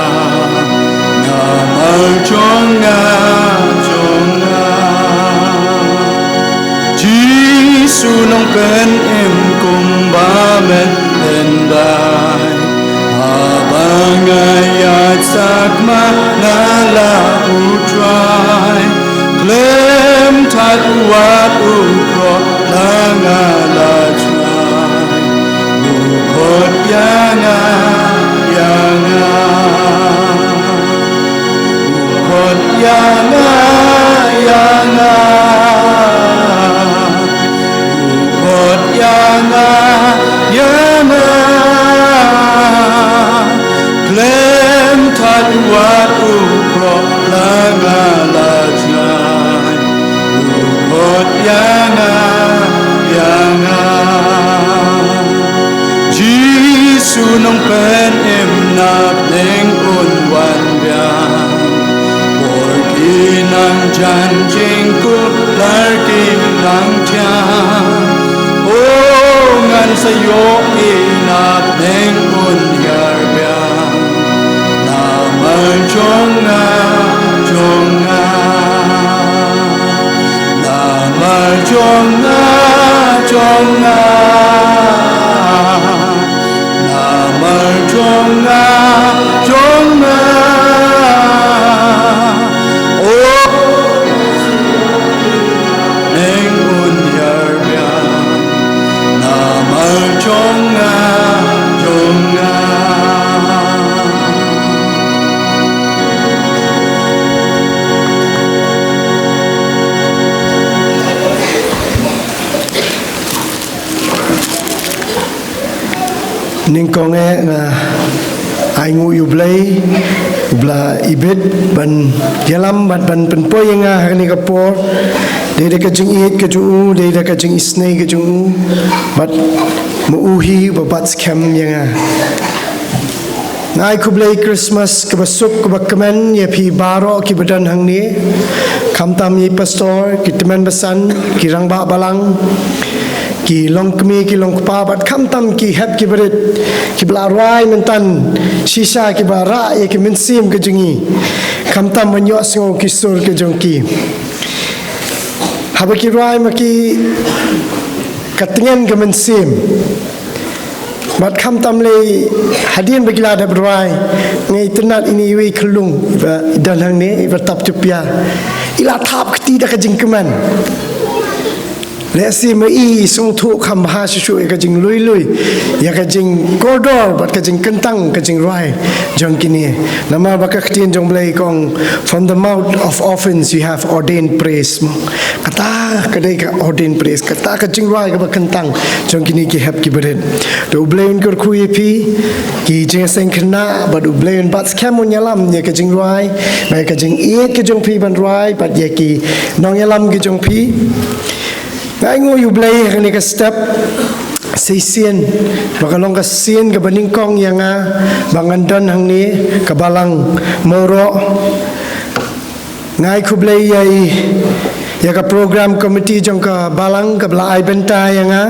namar jong nga, jong nga. Jisu Nongpynim kumba men hyndai, haba nga ïaid sakma na la U Trai. Khlem thait wat u khroh la nga la jngai, buh khot ïa nga, ïa nga. Buh khot ïa nga, ïa nga. Buh khot ïa nga, ïa nga. Khlem thait wat u khroh la nga la jngai, buh khot ïa nga, ïa nga. Jisu Nongpynim na bneng un wan biang. Por ki nang jan, jingkular ki nang thiang. O ngan sa ïohi na bneng un hiar biang. Namar jong nga, jong nga. Namar jong nga, jong nga. Namar jong nga, jong nga. O, neng un hiar biang. Namar jong nga, jong nga. Nyngkong eh nga ainguh ïa U Blei, uba la ibit ban ïalam bad ban pynpoi ïa nga ha kane ka por. Dei da ka jingïeit ka jong u, dei da ka jingisynei ka jong u, bad ma u hi uba bat skhem ïa nga. Nga ai khublei Christmas kaba suk kaba kmen ïa phi baroh kiba don hangne. Khamtam ïa i pastor, ki tymmen basan, ki rangbah balang, ki longkmie ki longkpa bad khamtam ki hep ki barit kiba la rwai mynta shisha kiba rah ïa ki mynsiem ka jong ngi, khamtam ban ïohsngew ki sur ka jong ki. Haba ki rwai ma ki, ka tngen ka mynsiem. Bad khamtam lei, hadien ba ki la dep rwai, nga itynnad ine iwei i khyllung iba i don hangne, iba tap tupia, i la thap kti da ka jingkmen. Lehse ma i i sngewthuh kham bha shuh shuh ïa ka jinglui lui, ïa ka jingkordor bad ka jingkyntang ka jingrwai jong kine. Namar ba ka ktien jong U Blei ka ong, "From the mouth of orphans you have ordained praise." Kata ka dei ka ordained praise, kata ka jingrwai kaba kyntang jong kine ki hep ki barit. To U Blei un kyrkhu ïa phi, ki jingïaseng khynnah, bad U Blei un bat skhem, un ïalam ïa ka jingrwai, bad ïa ka jingïeit ka jong phi ban rwai, bad ïa ki nongïalam ki jong phi. Nga ainguh ïa U Blei ha kane ka step, shisien, ba ka long ka sien kaba nyngkong ïa nga ba ngan don hangne, ka Balang Mawroh. Nga ai khublei ïa i, ïa ka program committee jong ka Balang kaba la ai bynta ïa nga.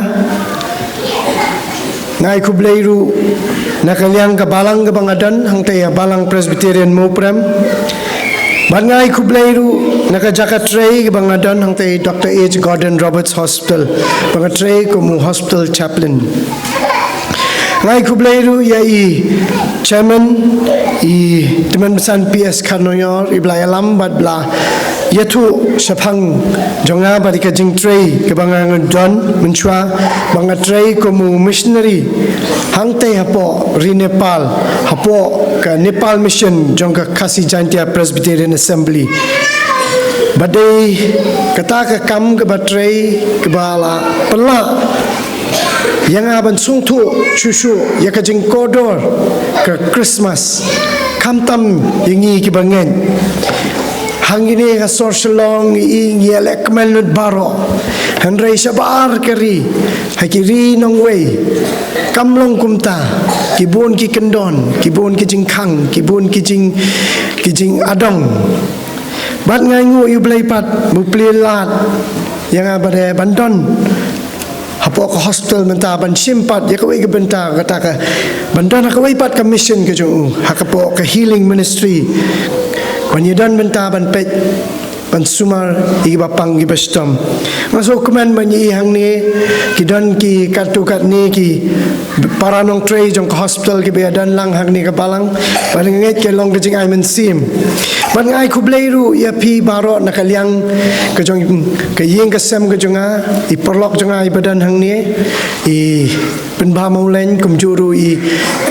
Nga ai khublei ruh na ka liang ka Balang kaba nga don hangta ïa Balang Presbyterian Mawprem. Bad nga ai khublei ruh na ka jaka trei kaba nga don hangta ïa Doctor H Gordon Roberts Hospital, ba nga trei kum u hospital chaplain. Nga ai khublei ruh ïa i Chairman, i Tymmen Basan P S Kharnongyor, iba la ïalam bad ba la ïathuh shaphang jong nga bad ïa ka jingtrei kaba nga don mynshuwa, ba nga trei kum u missionary hangta hapoh ri Nepal, hapoh ka Nepal Mission jong ka Khasi Jaintia Presbyterian Assembly. Bad dei kata ka kam kaba trei kaba la pynlah ïa nga ban sngewthuh shuh shuh ïa ka jingkordor ka Christmas, khamtam ïa ngi kiba ngeit. Hangne ha sor Shillong ngi, ngi ïaleh kmen lut baroh. Hynrei shabar ka ri, ha ki ri nongwei, kam long kumta. Ki bun ki kyndon, ki bun ki jingkhang, ki bun ki jing, ki jingadong. Bad nga ainguh ïa U Blei pat ba u plie lad ïa nga ba dei ban don hapoh ka hospital mynta, ban shim pat ïa kawei ka bynta kata ka, ban don ha kawei pat ka mission ka jong u, ha kapoh ka healing ministry, ban ïadon bynta ban peit, ban sumar ïa kiba pang kiba shitom. Nga sngewkmen ba ngi hangne, ki don ki katto katne ki para nongtrei jong ka hospital kiba ïadon lang hangne ka Balang, bad nga ngeit ka long ka jingai mynsiem. Bad nga ai khublei ruh ïa phi baroh na ka liang ka jong ka ïing ka sem ka jong nga, i paralok jong nga iba don hangne, i Pynbha Mawleng, kumjuh ruh i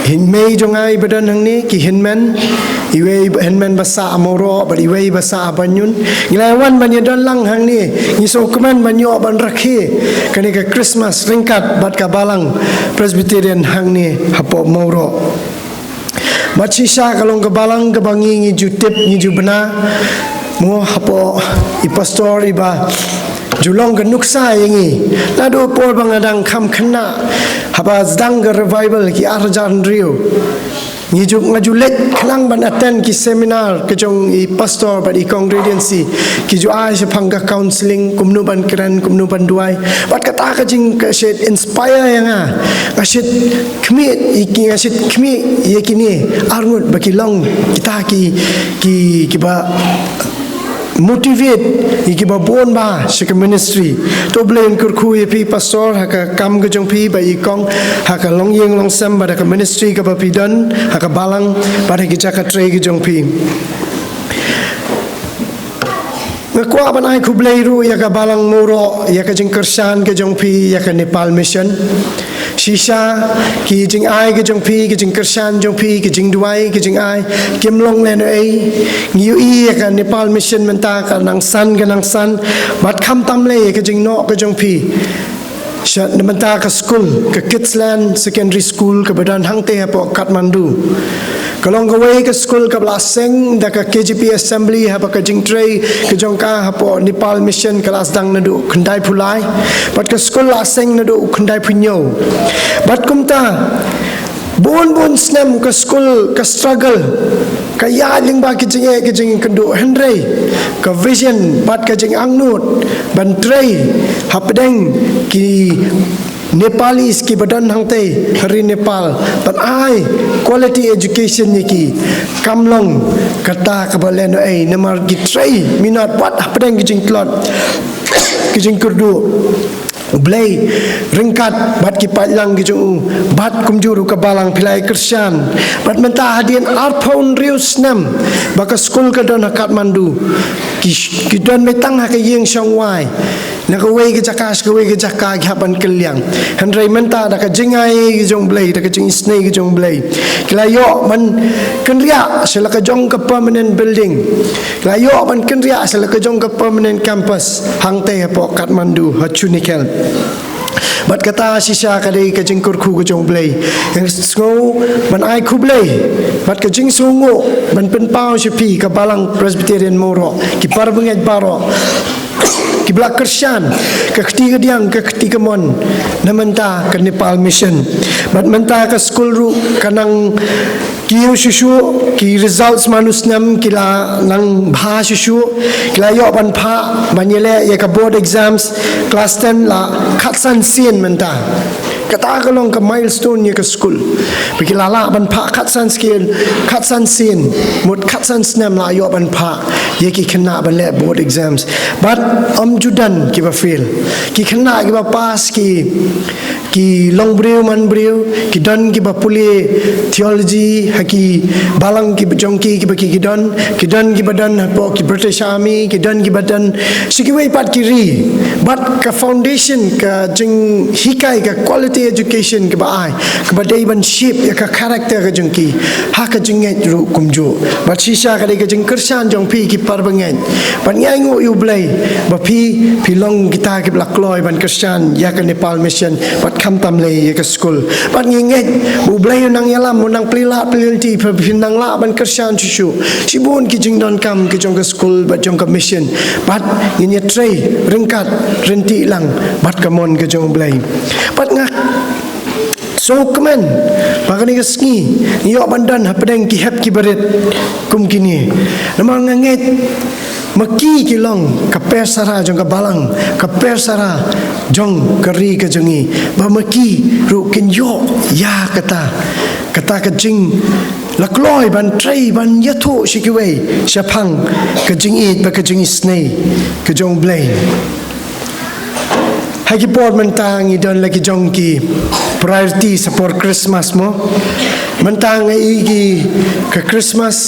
hynmei jong nga iba don hangne, ki hynmen, iwei hynmen ba sah ha Mawroh bad iwei ba sah ha Banjul. Ngi la wan ban ïadon lang hangne, ngi sngewkmen ban ïoh ban rakhe kane ka Christmas ryngkat bad ka Balang Presbyterian hangne hapoh Mawroh. Bad shisha ka long ka Balang kaba ngi, ngi ju tip, ngi ju bna mo hapoh i pastor iba ju long ka nuksa ïa ngi. Naduh por ba nga dang kham khynnah, haba sdang ka revival ki ar hajar hynriew, ngi ju, nga ju leit khnang ban attend ki seminar ka jong i pastor bad i congregation, ki ju ai shaphang ka counseling, kumno ban kren, kumno ban duwai. Bad kata ka jing ka shait inspire ïa nga. Nga shait khmih ïa ki, nga shait khmih ïa kine arngut ba ki long kita ki, ki, kiba motivate ïa kiba bun bha sha ka ministry. To U Blei un kyrkhu ïa phi pastor ha ka kam ka jong phi, bad i kong ha ka longïing longsem bad ha ka ministry kaba phi don ha ka Balang bad ha ki jaka trei ka jong phi. Nga kwah ban ai khublei ruh ïa ka Balang Mawroh ïa ka jingkyrshan ka jong phi ïa ka Nepal Mission. Shisha ki jingai ka jong phi, ki jingkyrshan jong phi, ki jingduwai, ki jingai, kim long lehnohei. Ngi ïohi ïa ka Nepal Mission mynta ka nang san, ka nang san. Bad khamtam lei ïa ka jingnoh ka jong phi sha na mynta ka skul, ka Kidsland Secondary School kaba don hangta hapoh Kathmandu. Ka long kawei ka skul kaba la seng da ka K J P Assembly haba ka jingtrei ka jong ka hapoh Nepal Mission ka la sdang naduh khyndai phew lai. Bad ka skul la seng naduh khyndai phew hynñiew. Bad kumta Bun bun snem ka skul ka struggle, ka ïaid lyngba ki jingeh ki jingkynduh, hynrei ka vision bad ka jingangnud ban trei hapdeng ki Nepalis kiba don hangtei ha ri Nepal ban ai quality education ïa ki, kam long kata kaba lehnohei, namar ki trei minot wat hapdeng ki jingtlot, ki jingkyrduh. U Blei ryngkat bad ki paidlang ki jong u, bad kumjuh ruh ka balang, phi la ïa kyrshan. Bad mynta hadien arphew hynriew snem ba ka skul ka don ha Kathmandu, ki, ki don beit tang ha ka ïing shongwai, na kawei ka jaka sha kawei ka jaka ki hap ban kylliang. Hynrei mynta da ka jingai ki jong u Blei, da ka jingisynei ki jong u Blei, ki la ïoh ban kynriah sha la ka jong ka permanent building. Ki la ïoh ban kynriah sha la ka jong ka permanent campus hangtei hapoh Kathmandu, ha Chunikhel. Bad kata shisha ka dei ka jingkyrkhu ka jong u Blei. Nga sngew ban ai khublei bad ka jingsngewnguh ban pynpaw sha phi ka Balang Presbyterian Mawroh, ki para bangeit baroh kiba la kyrshan ka kti kadiang ka kti kamon na mynta ka Nepal Mission. Bad mynta ka skul ruh ka nang kiew shuh shuh, ki results man u snem ki la nang bha shuh shuh, ki la ïoh ban phah ban ïaleh ïa ka board exams, class ten la khatsan sien mynta. Kata ka long ka milestone ïa ka skul. Ba ki la lah ban phah khatsan sien, khatsan sien, mut khatsan snem la ïoh ban phah ïa ki khynnah ban leh board exams. Bad ym ju don kiba fail. Ki khynnah kiba pass ki, ki long briew man briew, ki don kiba pule theology ha ki balang kiba jong ki, kiba ki, ki don, ki don kiba don hapoh ki British Army, ki don kiba don sha kiwei pat ki ri. Bad ka foundation, ka jinghikai, ka quality education kaba ai, kaba dei ban shape ïa ka character ka jong ki, ha ka jingngeit ruh kumjuh. Bad shisha ka dei ka jingkyrshan jong phi ki para bangeit. Bad ngi ainguh ïa u Blei ba phi, phi long kita kiba la kloi ban kyrshan ïa ka Nepal Mission bad khamtam lei ïa ka skul. Bad ngi ngeit ba u Blei u nang ïalam, u nang plie lad plie lynti, ba phin nang lah ban kyrshan shuh shuh. Shibun ki jingdonkam ki jong ka skul bad jong ka mission. Bad ngin ïatrei ryngkat ryntih lang bad ka mon ka jong u Blei. Bad nga sngewkmen ba kane ka sngi ngi ïoh ban don hapdeng ki hep ki barit kum kine. Namar nga ngeit ma ki ki long ka persara jong ka balang, ka persara jong ka ri ka jong ngi. Ba ma ki ruh kin ïoh ïa kata, kata ka jing la kloi ban trei ban ïathuh sha kiwei shaphang ka jingïeit bad ka jingisynei ka jong u Blei. Ha ki por mynta ngi don la ki jong ki priorities ha por Christmas mo. Mynta nga i ki ka Christmas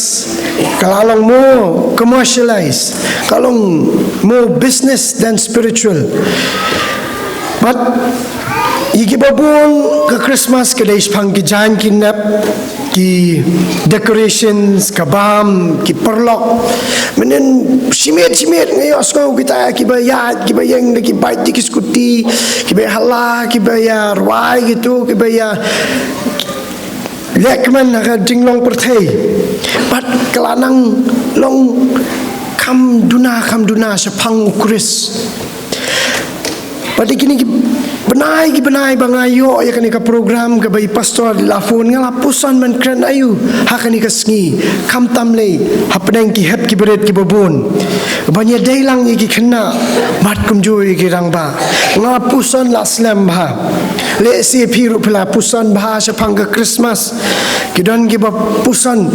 ka la long more commercialized, ka long more business than spiritual. But ïa kiba bun ka Christmas ka dei shaphang ki jaiñ ki nep, ki decorations, ka bam, ki paralok. Mynnin shimet shimet nga ïohsngew kita kiba ïaid, kiba ïeng da ki bike, da ki scooty, kiba ïa hala, kiba ïa rwai kito, kiba ïa leh kmen ha ka jinglong pyrthei. Bad ka la nang long kham duna kham duna shaphang u Khrist. Bad ïa kine ki bnai ki bnai ba nga ïoh ïa kane ka program kaba i pastor la phone, nga la puson ban kren aïu ha kane ka sngi, khamtam lei hapdeng ki hep ki barit kiba bun. Ban ïadei lang ïa ki khynnah bad kumjuh ïa ki rangbah. Nga la puson la slem bha. Lehse phi ruh phi la puson bha shaphang ka Christmas. Ki don kiba puson,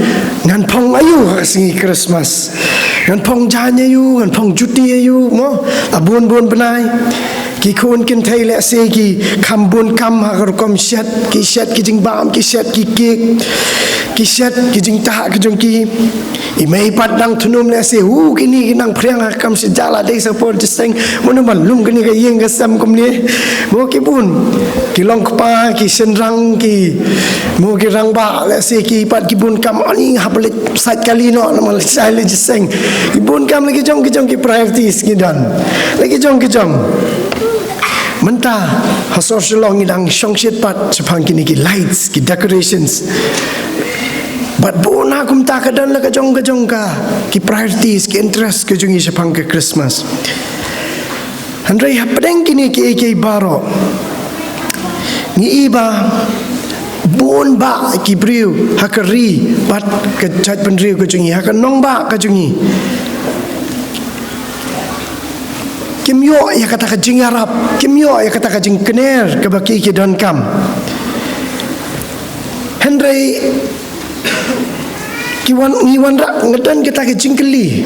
ngan phong aïu ha ka sngi Christmas? Ngan phong jaiñ aïu, ngan phong juti aïu, mo? La bun bun bnai. Ki khun kynthei lehse ki kham bun kam ha ka rukom shet, ki shet ki jingbam, ki shet ki cake, ki shet ki jingtah ki jong ki. I mei pat dang tnum lehse, u, kine ki nang phriang ha kam shet, la dei sa por jingïaseng. Mano ban lum kane ka ïing ka sem kumne? Mo, ki bun, ki long kpa, ki shynrang, ki, mo, ki rangbah lehse ki pat ki bun kam, ani hap leit sait kali noh namar leit shai leit jingïaseng. Ki bun kam, la ki jong ki jong ki priorities ki don. La ki jong ki jong. Mynta ha sor Shillong ngi dang shongshit pat shaphang kine ki lights, ki decorations. Bad bun ha kumta ka don la ka jong ka jong ka ki priorities, ki interest ka jong ngi shaphang ka Christmas. Hynrei hapdeng kine kiei kiei baroh ngi i ba Bun bah ki briew ha ka ri bad ka jaitbynriew ka jong ngi, ha ka nongbah ka jong ngi, kim ïoh ïa kata ka jingïarap, kim ïoh ïa kata ka jingkner kaba ki, ki donkam. Hynrei ki wan, ngi wanrah, nga don kita ki jingkylli.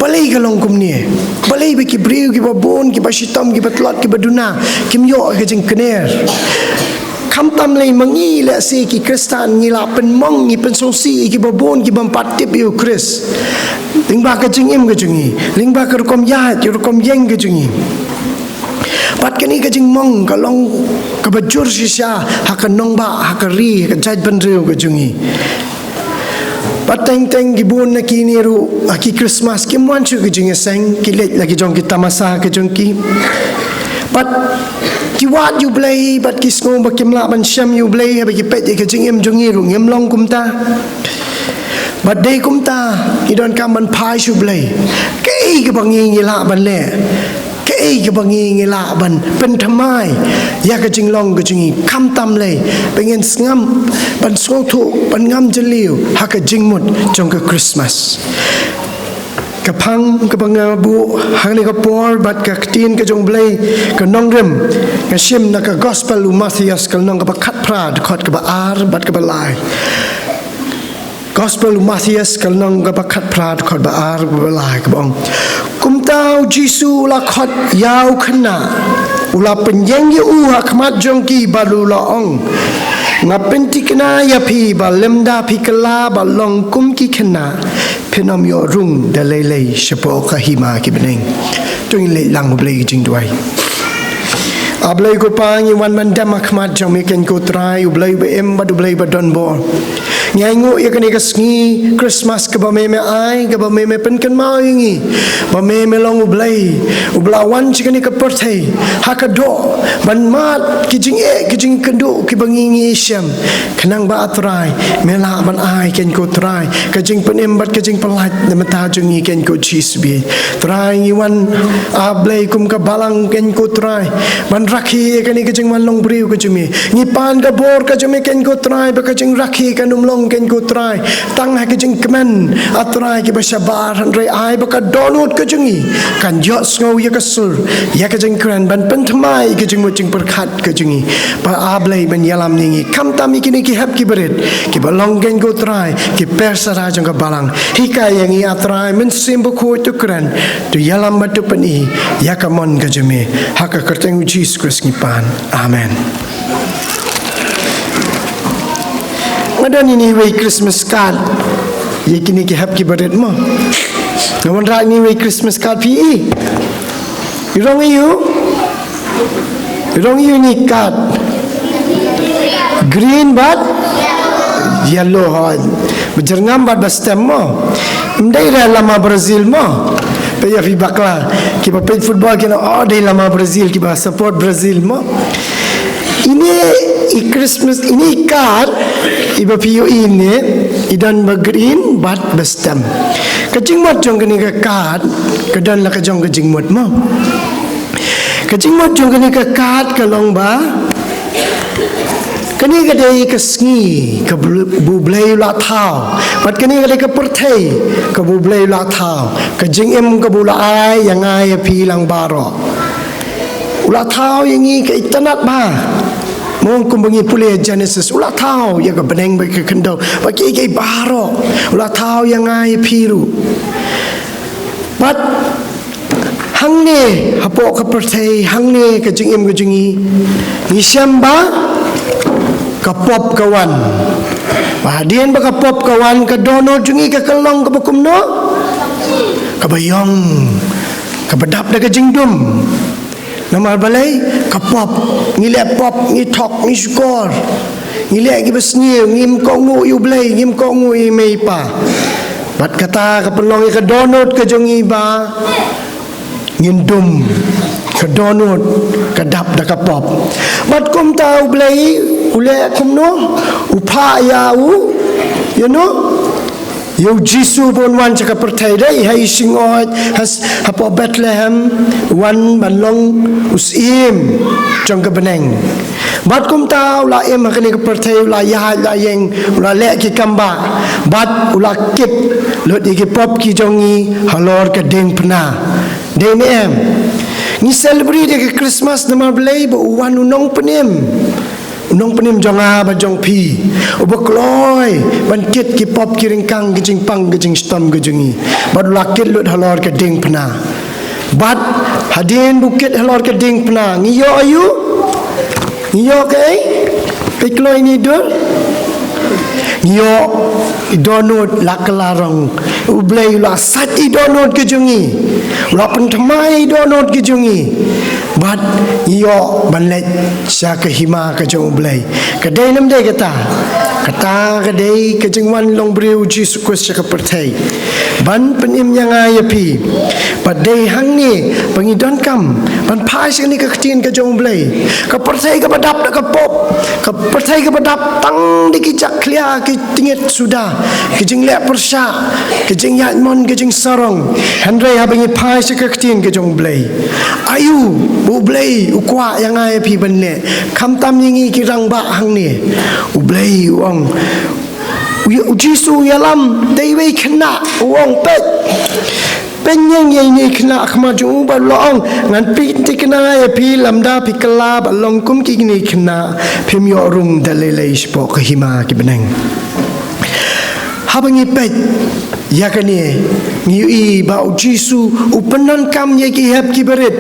Balei ka long kumne? Balei ba ki briew kiba bun, kiba shitom, kiba tlot, kiba duna, kim ïoh ka jingkner? Khamtam lei ma ngi, lehse ki Khristan, ngi la pynmong, ngi pynsngewsih ïa kiba bun, kiba ym pat tip ïa u Khrist, lyngba ka jingim ka jong ngi, lyngba ka rukom ïaid, rukom ïeng ka jong ngi. Bad kane ka jingmong ka long kaba jur shisha ha ka nongbah, ha ka ri, ha ka jaitbynriew ka jong ngi. Bad teng teng ki bun na kine ruh, ha ki Christmas kim wan shuh ki jingïaseng, ki leit la ki jong ki tamasa ka jong ki. Bad ki wad ïa u Blei, bad ki sngew ba kim lah ban shem ïa u Blei, haba ki peit ïa ka jingim jong ngi ruh ngim long kumta. Bad dei kumta, ngi donkam ban phai sha u Blei. Kaei kaba ngi, ngi lah ban leh? Kaei kaba ngi, ngi lah ban pynthymmai ïa ka jinglong ka jong ngi, khamtam lei ba ngin sngap ban sngewthuh, ban ngam jylliew ha ka jingmut jong ka Christmas? Ka phang kaba nga buh hangne ka por bad ka ktien ka jong u Blei, ka nongrim, nga shim na ka Gospel u Mathaios, ka lynnong kaba khatphra, dkhot kaba ar bad kaba lai. Gospel u Mathaios, ka lynnong kaba khatphra, dkhot ba ar, ba lai, kaba ong: Kumta u Jisu u la khot ïa u khynnah, u la pynïeng ïa u ha khmat jong ki, bad u la ong: Nga pynthikna ïa phi ba lymda phi kylla ba long kum ki khynnah, phin ym ïoh rung da lei lei shapoh ka hima ki bneng. To ngin leit lang, U Blei ka jingduwai. A Blei ko Pa, ngi wan ban dem ha khmat jong me, keiñ ko Trai, U Blei ba im bad U Blei ba don bor. Ngi ainguh ïa kane ka sngi Christmas kaba me me ai, kaba me me pynkynmaw ïa ngi ba me me long U Blei uba la wan sha kane ka pyrthei ha ka doh ban mad ki jingeh, ki jingkynduh kiba ngi ngi shem, khnang ba, A Trai, me lah ban ai, keiñ ko Trai, ka jingpynim bad ka jingpynlait na bynta jong ngi, keiñ ko Jisu. Trai, ngi wan, A Blei, kum ka balang, keiñ ko Trai, ban rakhe ïa kane ka jingwan long briew ka jong me. Ngi pan ka bor ka jong me, keiñ ko Trai, ba ka jingrakhe kan ym long, keiñ ko Trai, tang ha ka jingkmen, A Trai, kaba shabar, hynrei ai ba ka dohnud ka jong ngi kan ïohsngew ïa ka sur, ïa ka jingkren, ban pynthymmai ïa ka jingmut jingpyrkhat ka jong ngi. Ba, A Blei, men ïalam ïa ngi, khamtam ïa kine ki hep ki barit kiba long, keiñ ko Trai, ki pyrsa jong ka balang. Hikai ïa ngi, A Trai, Mynsiem Bakhuid, to kren, to ïalam bad to pyni ïa ka mon ka jong me. Ha ka kyrteng u Jisu Khrist ngi pan. Amen. Nga don ine iwei i Christmas card ïa kine ki hep ki barit mo. Nga wanrah ine iwei i Christmas card, phi i. I rong aiu? I rong aiu ine i card? Green bad yellow, hooid. Ba jyrngam bad ba stem mo. Ym dei re lama Brazil mo. Peit ïa phi bakla. Kiba peit football kin ong, oh, dei lama Brazil, kiba support Brazil mo. Ine i Christmas, ine i card iba phi ïohi ine, i don ba green bad ba stem. Ka jingmut jong kane ka card ka don la ka jong ka jingmut mo. Ka jingmut jong kane ka card ka long ba kane ka dei ka sngi kaba U Blei u la thaw, bad kane ka dei ka pyrthei kaba U Blei u la thaw, ka jingim kaba u la ai ïa nga ïa phi lang baroh. U la thaw ïa ngi ka itynnad bha. Mo, kumba ngi pule Genesis, u la thaw ïa ka bneng bad ka khyndew bad kiei kiei baroh. U la thaw ïa nga ïa phi ruh. Bad hangne hapoh ka pyrthei, hangne ka jingim ka jong ngi, ngi shem ba ka pop ka wan. Ba hadien ba ka pop ka wan, ka dohnud jong ngi ka kyllong kaba kumno? Kaba ïong, kaba dap da ka jingdum. Namar balei? Ka pop. Ngi leh pop, ngi thok, ngi shukor, ngi leh kiba sniew, ngim kohnguh ïa U Blei, ngim kohnguh ïa i mei i pa. Bad kata ka pynlong ïa ka dohnud ka jong ngi ba ngin dum, ka dohnud ka dap da ka pop. Bad kumta U Blei u leh kumno? U phah ïa u, ïa u, ïa u Jisu ba un wan sha ka pyrthei, dei ha i shyngkhuid, ha s-, hapoh Bethlehem, wan ban long u syiem jong ka bneng. Bad kumta u la im ha kane ka pyrthei, u la ïaid, u la ïeng, u la leh ki kam bah. Bad u la kit lut ïa ki pop ki jong ngi halor ka diengphna. Dei ne em? Ngi celebrate ïa ka Christmas namar balei? Ba u wan u nongpynim. U nongpynim jong nga bad jong phi, uba kloi ban kit ki pop ki ryngkang, ki jingpang, ki jingshitom ki jong ngi. Bad u la kit lut halor ka diengphna. Bad hadien ba u kit halor ka diengphna, ngi ïoh aïu? Ngi ïoh kaei? Peit kloi ïa ine i dur. Ngi ïoh i dohnud la kylla rong. U Blei u la sait i dohnud ki jong ngi, u la pynthymmai i dohnud ki jong ngi. Bad ngi ïoh ban leit sha ka hima ka jong u Blei. Ka dei ne ym dei kata? Kata ka dei ka jingwan long briew u Jisu Khrist sha ka pyrthei, ban pynim ïa nga ïa phi. Bad dei hangne ba ngi donkam ban phai sha kane ka ktien ka jong u Blei. Ka pyrthei kaba dap da ka pop, ka pyrthei kaba dap tang da ki jakhlia, ki tyngit suda, ki jingleh pyrshah, ki jingïaid mon, ki jingsarong. Hynrei haba ngi phai sha ka ktien ka jong u Blei, aïu ba u Blei u kwah ïa nga ïa phi ban leh? Khamtam ïa ngi ki rangbah hangne, u Blei u ong, u, u Jisu u ïalam da iwei i khynnah, u ong, peit, pynïeng ïa ine i khynnah ha khmat jong u, bad u la ong, ngan pynthikna ïa phi, lymda phi kylla ban long kum kine ki khynnah, phim ïoh rung da lei lei shapoh ka hima ki bneng. Haba ngi peit ïa kane, ngi ïohi ba u Jisu u pyndonkam ïa ki hep ki barit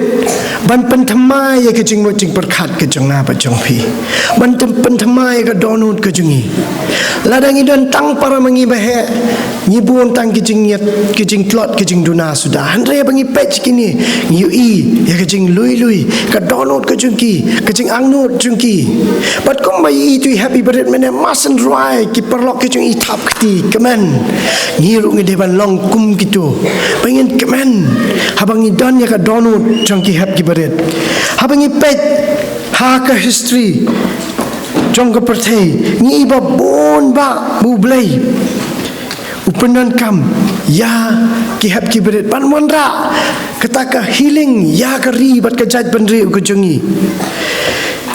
ban pynthymmai ïa ka jingmut jingpyrkhat ka jong nga bad jong phi, ban tym-, pynthymmai ïa ka dohnud ka jong ngi. Lada ngi don tang para ma ngi ba heh, ngi bun tang ki jingïeit, ki jingtlot, ki jingduna suda. Hynrei haba ngi peit kine, ngi ïohi ïa ka jinglui lui, ka dohnud ka jong ki, ka jingangnud jong ki. Bad kumba ïohi ïa itu i hep i barit mynne, mar shen rwai ki paralok ki jong i thap kti, kmen. Ngi ruh ngi dei ban long kum kito, ba ngin kmen haba ngi don ïa ka dohnud jong ki hep ki barit. Haba ngi peit ha ka history jong ka pyrthei, ngi i ba bun ba u Blei u pyndonkam ïa ki hep ki barit ban wanrah kata ka healing ïa ka ri bad ka jaitbynriew ka jong ngi.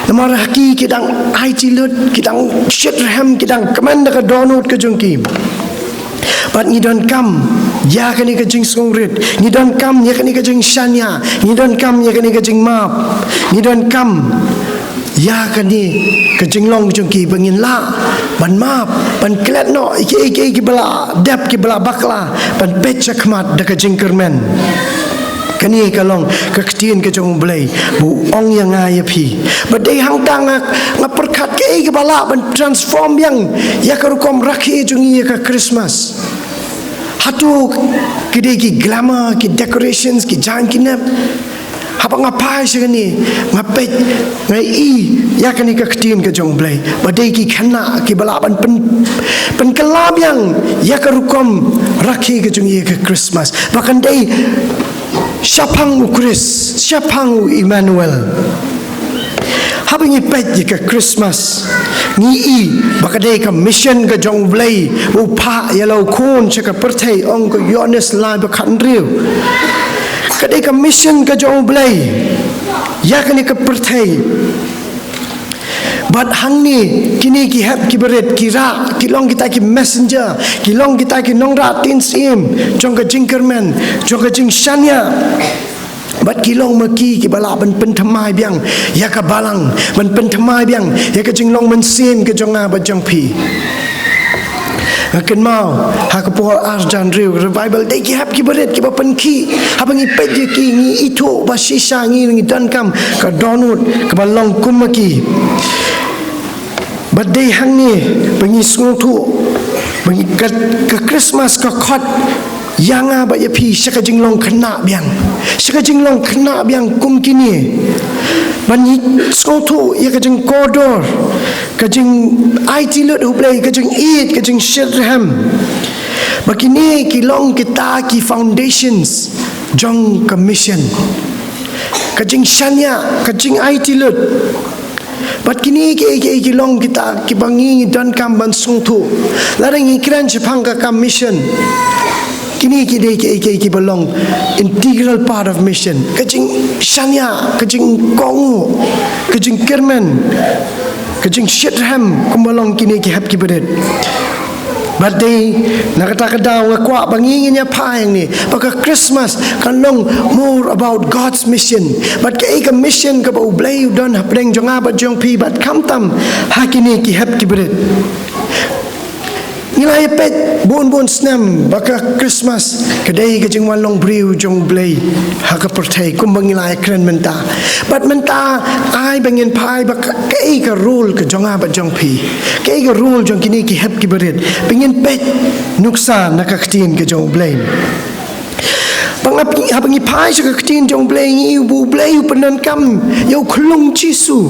Namar ha ki, ki dang aiti lut, ki dang shitrhem, ki dang kmen da ka dohnud ka jong ki. Bad ngi donkam ïa kane ka jingsngewrit, ngi donkam ïa kane ka jingshaniah, ngi donkam ïa kane ka jingmap, ngi donkam ïa kane ka jinglong jong ki ba ngin lah ban map, ban klet noh ïa kiei kiei kiba la dep, kiba la bakla, ban peit shakhmat da ka jingkyrmen. Kane ka long ka ktien ka jong u Blei ba u ong ïa nga ïa phi. Ba dei hangta nga, nga pyrkhat kaei kaba lah ban transform biang ïa ka rukom rakhe jong ngi ïa ka Christmas. Hato ki dei ki glamour, ki decorations, ki jaiñ ki nep? Haba nga phai sha kane, nga peit, nga i ïa kane ka ktien ka jong u Blei, ba dei ki khynnah kiba lah ban pyn, pynkylla biang ïa ka rukom rakhe ka jong ngi ïa ka Christmas. Ba kan dei shaphang u Khrist, shaphang u Emmanuel. Haba ngi peit ïa ka Christmas, ngi i ba ka dei ka mission ka jong u Blei, u phah ïa la u khun sha ka pyrthei, ong ka Ïoannis lai ba khathynriew. Ka dei ka mission ka jong u Blei ïa kane ka pyrthei. Bad hangne kine ki hep ki barit ki rah, ki long kita ki messenger, ki long kita ki nongrah ktien syiem jong ka jingkyrmen, jong ka jingshaniah. Bad ki long ma ki kiba lah ban pynthymmai biang ïa ka balang, ban pynthymmai biang ïa ka jinglong mynsiem ka jong nga bad jong phi. Nga kynmaw ha ka por ar hajar hynriew, revival, dei ki hep ki barit kiba pynkhih. Haba ngi peit ïa ki, ngi ithuh ba shisha ngi, ngi donkam ka dohnud kaba long kum ma ki. Bad dei hangne ba ngi sngewthuh ba ngi, ka, ka Christmas ka khot ïa nga bad ïa phi sha ka jinglong khynnah biang, sha ka jinglong khynnah biang kum kine. Ba ngi sngewthuh ïa ka jingkordor, ka jingaiti lut ha u Blei, ka jingïeit, ka jingshitrhem. Ba kine ki long kita ki foundations jong ka mission. Ka jingshaniah, ka jingaiti lut. Bad kine ki, ki, ki long kita kiba ngi, ngi donkam ban sngewthuh. Lada ngi kren shaphang ka kam mission, Kine ki dei ki, ki, ki ba long integral part of mission. Ka jingshaniah, ka jingkohnguh, ka jingkyrmen, ka jingshitrhem, kumba long kine ki hep ki barit. Bad dei na kata ka daw nga kwah ba ngi ngin ïa phai hangne ba ka Christmas kan long more about God's mission. Bad kaei ka mission kaba U Blei u don hapdeng jong nga bad jong phi bad khamtam ha kine ki hep ki barit. Ngi la ïa peit bun bun snem ba ka Christmas ka dei ka jingwan long briew jong U Blei ha ka pyrthei kumba ngi la ïa kren mynta. Bad mynta ai ba ngin phai ba ka, kaei ka role ka jong nga bad jong phi. Kaei ka role jong kine ki hep ki barit. Ba ngin peit nuksa na ka ktien ka jong U Blei. Ba nga phi, haba ngi phai sha ka ktien jong U Blei ngi ïohi ba U Blei u pyndonkam ïa u khyllung Jisu.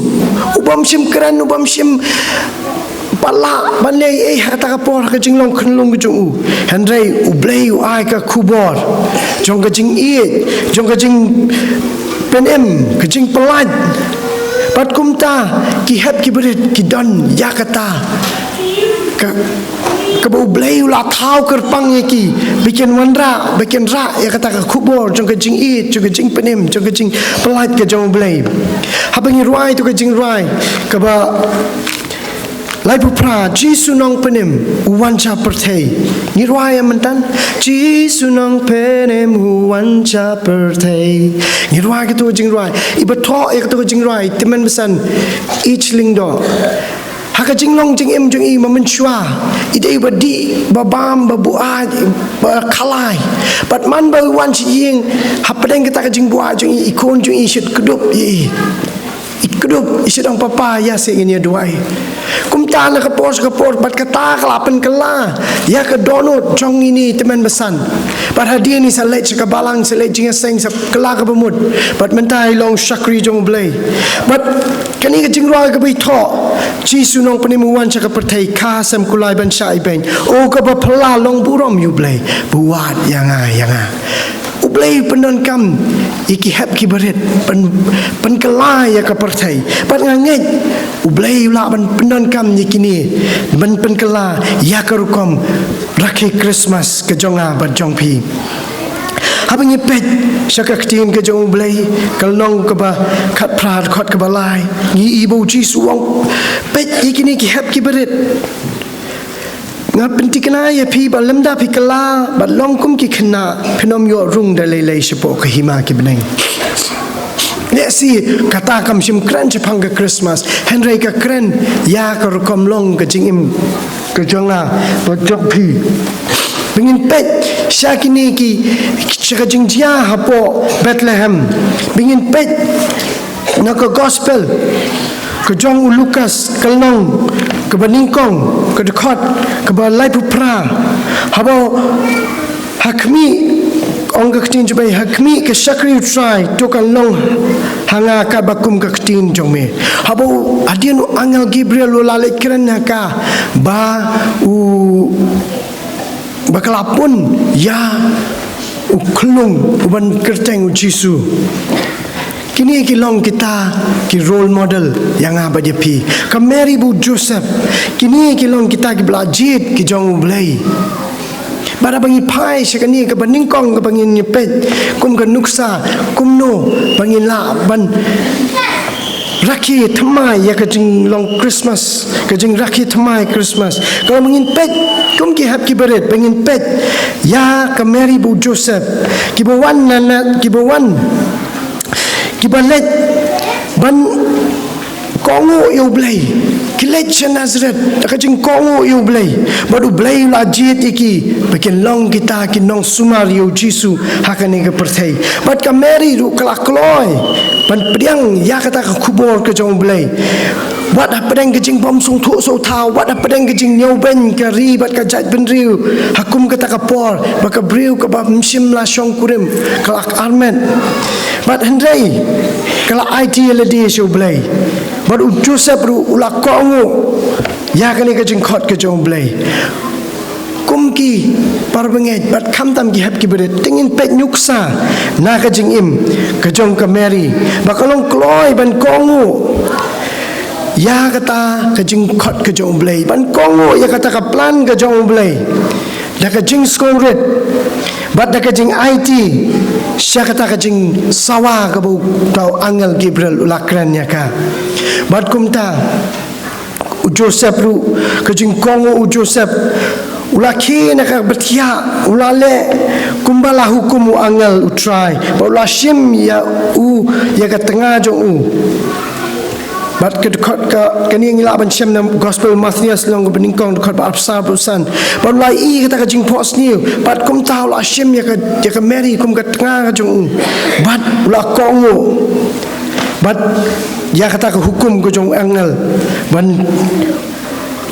U bym shym kren, u bym shym pat lah ban leh ei ei ha kata ka por ha ka jinglong khyllung ka jong u. Hynrei U Blei u ai ka khubor jong ka jingïeit, jong ka jingpynim, ka jingpyllait. Bad kumta ki hep ki barit ki don ïa kata ka, kaba U Blei u la thaw kyrpang ïa ki ba kin wanrah, ba kin rah ïa kata ka khubor jong ka jingïeit, jong ka jingpynim, jong ka jingpyllait ka jong U Blei. Haba ngi rwai tu ka jingrwai kaba laiphew phra, Jisu Nongpynim u wan sha pyrthei. Ngi rwai ïa mynta, Jisu Nongpynim u wan sha pyrthei. Ngi rwai katu ka jingrwai, i ba thoh ïa katu ka jingrwai, Tymmen Basan H. Lyngdoh. Ha ka jinglong jingim jong i ma mynshuwa, i dei ba dih, ba bam, ba buaid, ba khalai. Bad man ba i wan sha ïing, hapdeng kata ka jingbuaid jong i, i khun jong i shait kdup ïa i. I kdup, i shait ong papa ïa seh ngin ïa duwai. Kumta na ka por sha ka por, bad kata ka la pynkylla ïa ka dohnud jong ine i Tymmen Basan. Bad hadien i sa leit sha ka balang, sa leit jingïaseng, sa kylla kaba mut. Bad mynta i long shakri jong U Blei. Bad kane ka jingrwai kaba i thoh, Jisu Nongpynim u wan sha ka pyrthei, ka sem kulai ban shah ibeiñ. O kaba phylla long burom ïa U Blei, ba u wad ïa nga, ïa nga. U Blei u pyndonkam ïa ki hep ki barit, pyn, pynkylla ïa ka pyrthei. Bad nga ngeit U Blei u lah ban pyndonkam ïa kine, ban pynkylla ïa ka rukom rakhe Christmas ka jong nga bad jong phi. Haba ngi peit sha ka ktien ka jong U Blei, ka lynnong kaba khatphra, dkhot kaba lai, ngi i ba U Jisu u ong, peit ïa kine ki hep ki barit. Nga pynthikna ïa phi ba lymda phi kylla bad long kum ki khynnah, phin ym ïoh rung da lei lei shapoh ka hima ki bneng. Lehse kata kam shym kren shaphang ka Christmas, hynrei ka kren ïa ka rukom long ka jingim ka jong nga bad jong phi. Ba ngin peit sha kine ki, sha ka jingjia hapoh Bethlehem. Ba ngin peit na ka Gospel ka jong u Lukas, ka lynnong kaba nyngkong, ka dkhot kaba laiphew phra. Haba ha khmih, ong ka ktien jong U Blei, ha khmih ka shakri U Trai, to kan long ha nga katba kum ka ktien jong me. Haba u, hadien u angel Gabriel u la leit kren ha ka, ba u, ba ka la pun ïa u khyllung uban kyrteng U Jisu. Kine ki long kita ki role model ïa nga bad ïa phi. Ka Mary bad u Joseph, kine ki long kita kiba la jied ki jong U Blei. Bad haba ngi phai sha kane kaba nyngkong kaba ngin ïa peit kum ka nuksa, kumno ba ngin lah ban rakhe thymmai ïa ka jinglong Christmas, ka jingrakhe thymmai Christmas. Ka long ba ngin peit kum ki hep ki barit, ba ngin peit ïa ka Mary bad u Joseph, kiba wan na, na, kiba wan, kiba leit ban kohnguh ïa U Blei. Ki leit sha Nazareth da ka jingkohnguh ïa U Blei. Bad U Blei u la jied ïa ki ba kin long kita ki nongsumar ïa U Jisu ha kane ka pyrthei. Bad ka Mary ruh ka la kloi ban pdiang ïa kata ka khubor ka jong U Blei. Wat hapdeng ka jingbymsngewthuh sngewthaw, wat hapdeng ka jingñiewbeiñ ka ri bad ka jaitbynriew, ha kum kata ka por ba ka briew kaba ym shym la shongkurim ka la armet. Bad hynrei ka la aiti ïa lade sha U Blei. Bad u Joseph ruh u la kohnguh ïa kane ka jingkhot ka jong U Blei. Kum ki parabangeit bad khamtam ki hep ki barit, te ngin peit nuksa na ka jingim ka jong ka Mary ba ka long kloi ban kohnguh ïa kata ka jingkhot ka jong U Blei, ban kohnguh ïa kata ka plan ka jong U Blei. da ka jingsngewrit bad da ka jingaiti sha kata ka jingsawa kaba uta u angel Gabriel u la kren ïa ka. Bad kumta u Joseph ruh, ka jingkohnguh u Joseph, u la khie na ka bathiah, u la leh kumba la hukum u angel U Trai, bad u la shim ïa u ïa ka tnga jong u. Bad ka dkhot ka, kane ngi lah ban shem na Gospel Mathaios lynnong kaba nyngkong, dkhot ba arphew saw, arphew san. Bad u la ïohi ïa kata ka jingphohsniew, bad kumta u la shim ïa ka, ïa ka Mary kum ka tnga ka jong u. Bad u la kohnguh bad ïa kata ka hukum ka jong u angel ban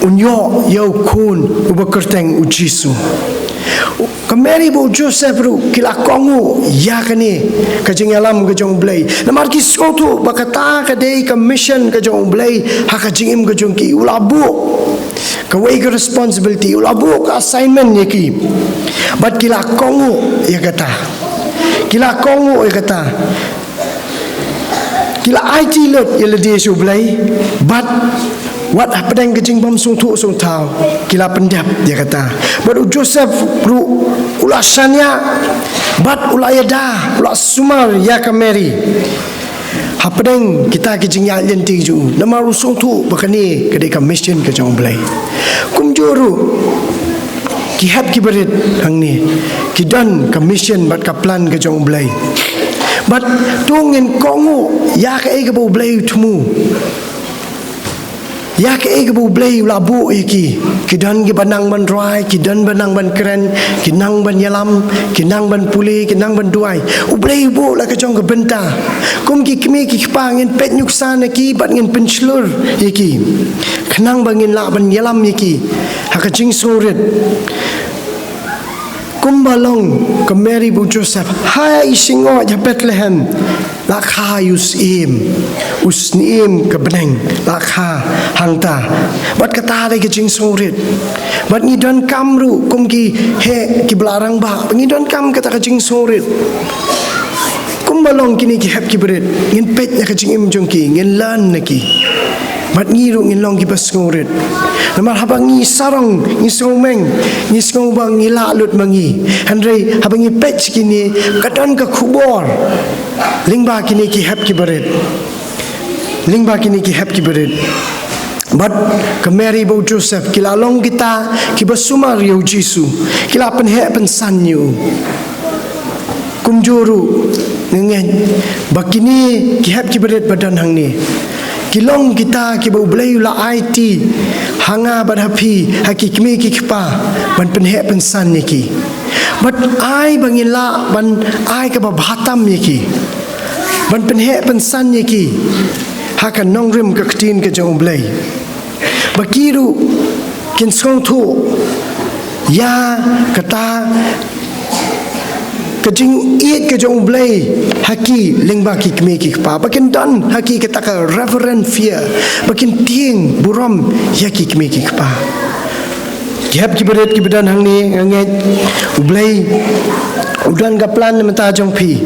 un ïoh ïa u khun uba kyrteng u Jisu. Ka Mary bad u Joseph ruh ki la kohnguh ïa kane ka jingïalam ka jong U Blei, namar ki sngewthuh ba kata ka dei ka mission ka jong U Blei ha ka jingim ka jong ki. U la buh kawei ka responsibility, u la buh ka assignment ïa ki. Bad ki la kohnguh ïa kata. Ki la kohnguh ïa kata. Ki la aiti lut ïa lade sha U Blei, bad wat hapdeng ka jingbym sngewthuh sngewthaw, ki la pyndep ïa kata. Bad u Joseph ruh u la shaniah, bad u la ïada, u la sumar ïa ka Mary hapdeng kita ki jingïaid lynti jong u, namar u sngewthuh ba kane ka dei ka mission ka jong U Blei. Kumjuh ruh ki hep ki barit hangne ki don ka mission bad ka plan ka jong U Blei. Bad to ngin kohnguh ïa kaei kaba U Blei u thmu, ïa kaei kaba U Blei u la buh ïa ki. Ki don kiba nang ban rwai, ki don ba nang ban kren, ki nang ban ïalam, ki nang ban pule, ki nang ban duwai. U Blei u buh la ka jong ka bynta. Kum ki kmie ki kpa ngin peit nuksa na ki bad ngin pynshlur ïa ki, khnang ba ngin lah ban ïalam ïa ki ha ka jingsngewrit. Kumba long ka Mary bad u Joseph ha i shyngoh ha Bethlehem, la kha ïa u syiem, u syiem ka bneng la kha hangta. Bad kata dei ka jingsngewrit. Bad ngi donkam ruh kum ki heh kiba la rangbah, ngi donkam kata ka jingsngewrit. Kumba long kine ki hep ki barit, ngin peit na ka jingim jong ki, ngin learn na ki. Bad ngi ruh ngin long kiba sngewrit. Namar haba ngi sarong, ngi sngewmeng, ngi sngew ba ngi lah lut ma ngi. Hynrei haba ngi peit sha kine, ka don ka khubor lyngba kine ki hep ki barit. Lyngba kine ki hep ki barit. Bad ka Mary bad u Joseph ki la long kita kiba sumar ïa u Jisu, ki la pynheh pynsan ïa u. Kumjuh ruh nga ngeit ba kine ki hep ki barit ba don hangne ki long kita kiba U Blei u la aiti ha nga bad ha phi, ha ki kmie ki kpa, ban pynheh pynsan ïa ki. Bad ai ba ngin lah ban ai kaba bha tam ïa ki, ban pynheh pynsan ïa ki ha ka nongrim ka ktien ka jong U Blei. Ba ki ruh kin sngewthuh ïa kata ka jingïeit ka jong U Blei ha ki lyngba ki kmie ki kpa. Ba kin don ha ki kata ka reverent fear, ba kin tieng burom ïa ki kmie ki kpa. Ki hep ki barit kiba don hangne, nga ngeit U Blei u don ka plan na bynta jong phi.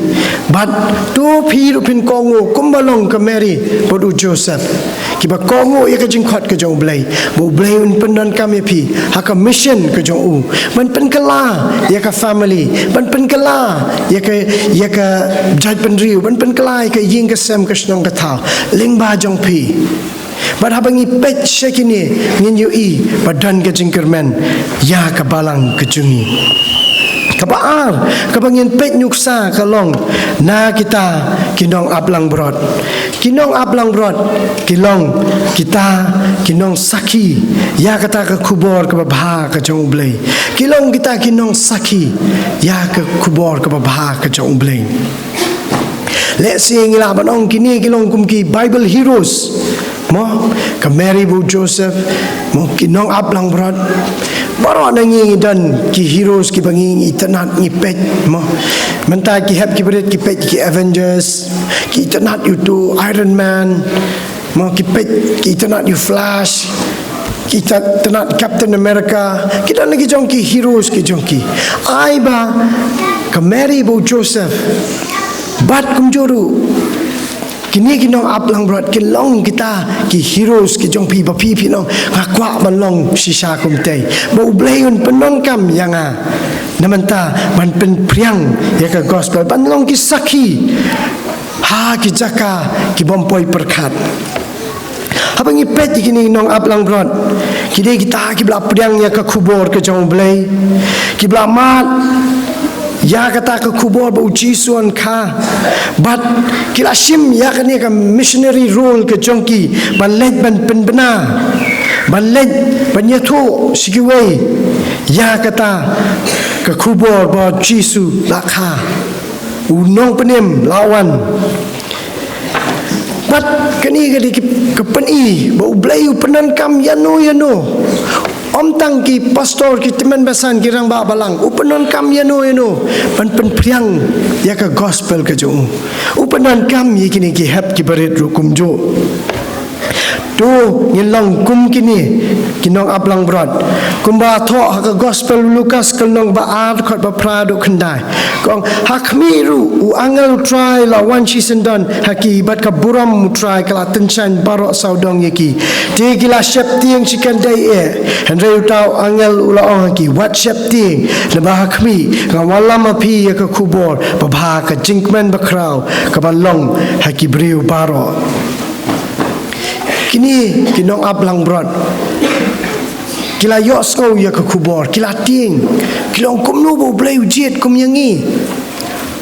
Bad to phi ruh phin kohnguh kumba long ka Mary bad u Joseph, kiba kohnguh ïa ka jingkhot ka jong U Blei, ba U Blei un pyndonkam ïa phi ha ka mission ka jong u, ban pynkylla ïa ka family, ban pynkylla ïa ka, ïa ka jaitbynriew, ban pynkylla ïa ka ïing ka sem, ka shnong ka thaw lyngba jong phi. Bad haba ngi peit sha kine, ngin ïohi ba don ka jingkyrmen ïa ka balang ka jong ngi. Kaba ar kaba ngin peit nuksa ka long na kita ki nongap langbrot. Ki nongap langbrot ki long kita ki nongsakhi ïa kata ka khubor kaba bha ka jong U Blei. Ki long kita ki nongsakhi ïa ka khubor kaba bha ka jong U Blei. Lehse ngi lah ban ong kine ki long kum ki Bible heroes. Mo, ka Mary bad u Joseph, mo, ki nongap langbrot. Baroh na ngi ngi don ki heroes kiba ngi, ngi itynnad, ngi peit, mo. Mynta ki hep ki barit ki peit ki Avengers, ki itynnad ïa uto u Iron Man, mo, ki peit ki itynnad ïa u Flash, ki itynnad Captain America, ki don la ki jong ki heroes ki jong ki. Ai ba ka Mary bad u Joseph, bad kumjuh ruh Kine ki nong ap langbrot ki long kita ki heroes ki jong phi, ba phi phi long, nga kwah ban long shisha kumtei. Ba U Blei un pyndonkam ïa nga na mynta ban pynphriang ïa ka gospel, ban long ki sakhi ha ki jaka ki bym poi pyrkhat. Haba ngi peit ïa kine nong ap langbrot, ki dei kita kiba la pdiang ïa ka khubor ka jong U Blei, kiba la mad ïa kata ka khubor ba U Jisu u kha, bad ki la shim ïa kane ka missionary role ka jong ki, ban leit ban pynbna, ban leit ban ïathuh sha kiwei ïa kata ka khubor ba U Jisu la kha, U Nongpynim la wan. Bad kane ka dei ka pyni ba U Blei u pyndonkam ïano ïano. Ym tang ki pastor, ki tymmen basan, ki rangbah balang, u pyndonkam ïano ïano ban pynphriang ïa ka gospel ka jong u. U pyndonkam ïa kine ki hep ki barit ruh kumjuh. To ngin long kum kine ki nong ap langbrot. Kumba thoh ha ka gospel u Lukas ka lynnong ba ar, dkhot ba phra haduh khyndai. Ka ong, ha khmih ruh u angel U Trai la wan shisyndon ha ki, bad ka burom U Trai ka la tyngshaiñ baroh sawdong ïa ki. Te ki la sheptieng shikynthei eh. Hynrei uta u angel u la ong ha ki, wat sheptieng, naba ha khmih nga wallam ha phi ïa ka khubor babha ka jingkmen bakhraw kaba long ha ki briew baroh. Kine ki nong ap langbrot ki la ïohsngew ïa ka khubor, ki la tieng, ki la ong, kumno ba U Blei u jied kum ïa ngi?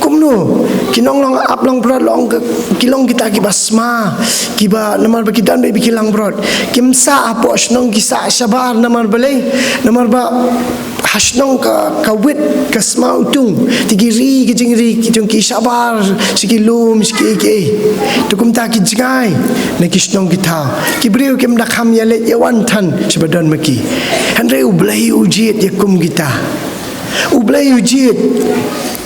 Kumno? Ki nong long ap langbrot long ka, ki long kita kiba sma, kiba namar ba ki don bad ki langbrot, kim sah hapoh shnong, ki sah shabar namar balei? Namar ba ha shnong ka, ka wit ka sma utung, te ki ri ki jingri ki jong ki shabar sha ki lum sha ki ei ki ei. Te kumta ki jngai na ki shnong ki thaw, ki briew kim da kham ïaleit ïawan than shaba don ma ki. Hynrei U Blei u jied ïa kum kita. U Blei u jied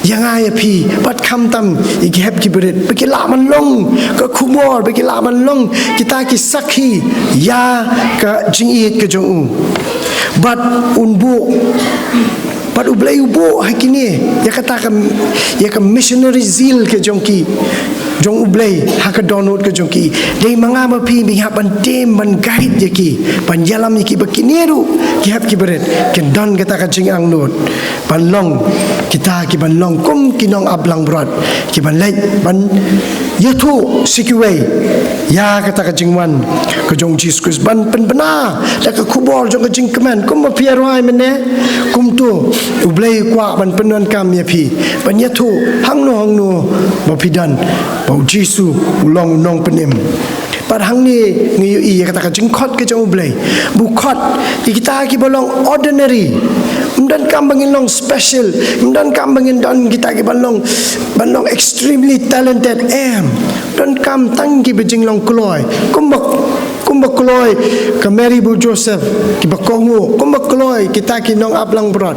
ïa nga ïa phi, bad khamtam ïa ki hep ki barit, ba ki lah ban long ka khubor, ba ki lah ban long kita ki sakhi ïa ka jingïeit ka jong u. Bad un buh, bad U Blei u buh ha kine ïa kata ka, ïa ka missionary zeal ka jong ki, jong U Blei ha ka dohnud ka jong ki. Dei ma nga ma phi, ngi hap ban tem, ban guide ïa ki, ban ïalam ïa ki, ba kine ruh ki hep ki barit kin don kata ka jingangnud ban long kita kiban long kum ki nong ap langbrot, kiban leit ban ïathuh sha kiwei ïa kata ka jingwan ka jong U Jisu Khrist, ban pynbna da ka khubor jong ka jingkmen. Kumba phi ïa rwai mynne, kumto U Blei u kwah ban pyndonkam ïa phi ban ïathuh hangno hangno ba phi don, ba U Jisu u long u Nongpynim. Bad hangne ngi ïohi ïa kata ka jingkhot ka jong U Blei, ba u khot ïa kita kiba long ordinary. Ym donkam ba ngin long special, ym donkam ba ngin don kita kiban long, ban long extremely talented, em. Donkam tang kiba jinglong kloi, kumba, kumba kloi ka Mary bad u Joseph kiba kohnguh, kumba kloi kita ki nong ap langbrot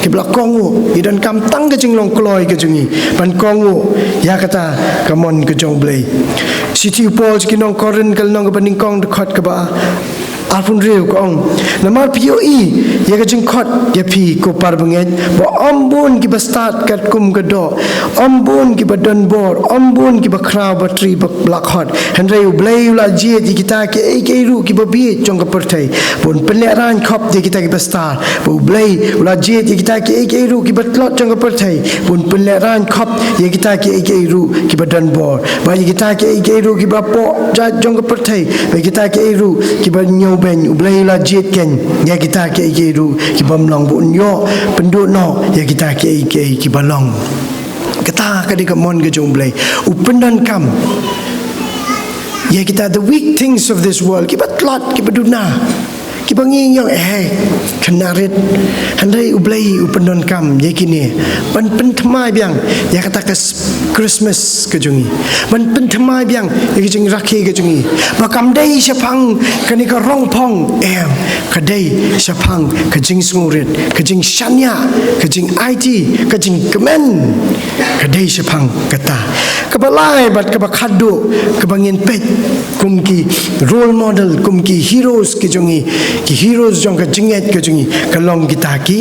kiba la kohnguh. Ngi donkam tang ka jinglong kloi ka jong ngi ban kohnguh ïa kata ka mon ka jong U Blei. Shithi u Paul sha ki nong Korinth ka lynnong kaba nyngkong, dkhot kaba arphew hynriew, ka ong, namar phi ïohi ïa ka jingkhot ïa phi, ko para bangeit, ba ym bun kiba stad katkum ka doh, ym bun kiba don bor, ym bun kiba khraw batri ba la khot. Hynrei U Blei u la jied ïa kita kiei kiei ruh kiba bieit jong ka pyrthei, ba un pynlehraiñ khop ïa kita kiba stad. Ba U Blei u la jied ïa kita kiei kiei ruh kiba tlot jong ka pyrthei, ba un pynlehraiñ khop ïa kita kiei kiei ruh kiba don bor, bad ïa kita kiei kiei ruh kiba hapoh jait jong ka pyrthei, bad ïa kita kiei ruh kiba ñiewbeiñ. U Blei u la jied keiñ ïa kita kiei kiei ruh kibym long, ba un ïoh pynduh noh ïa kita kiei kiei kiba long. Kata ka dei ka mon ka jong U Blei. U pyndonkam ïa kita, the weak things of this world, kiba tlot, kiba duna, kiba ngi ïohi, eh, khynnah rit. Hynrei U Blei u pyndonkam ïa kine ban pynthymmai biang ïa kata ka s-, Christmas ka jong ngi, ban pynthymmai biang ïa ka jingrakhe ka jong ngi, ba kam dei shaphang kane ka rongphong, em, ka dei shaphang ka jingsngewrit, ka jingshaniah, ka jingaiti, ka jingkmen. Ka dei shaphang kata. Kaba lai bad kaba khatduh kaba ngin peit kum ki role model, kum ki heroes ki jong ngi, ki heroes jong ka jingngeit ka jong ngi, ka long kita ki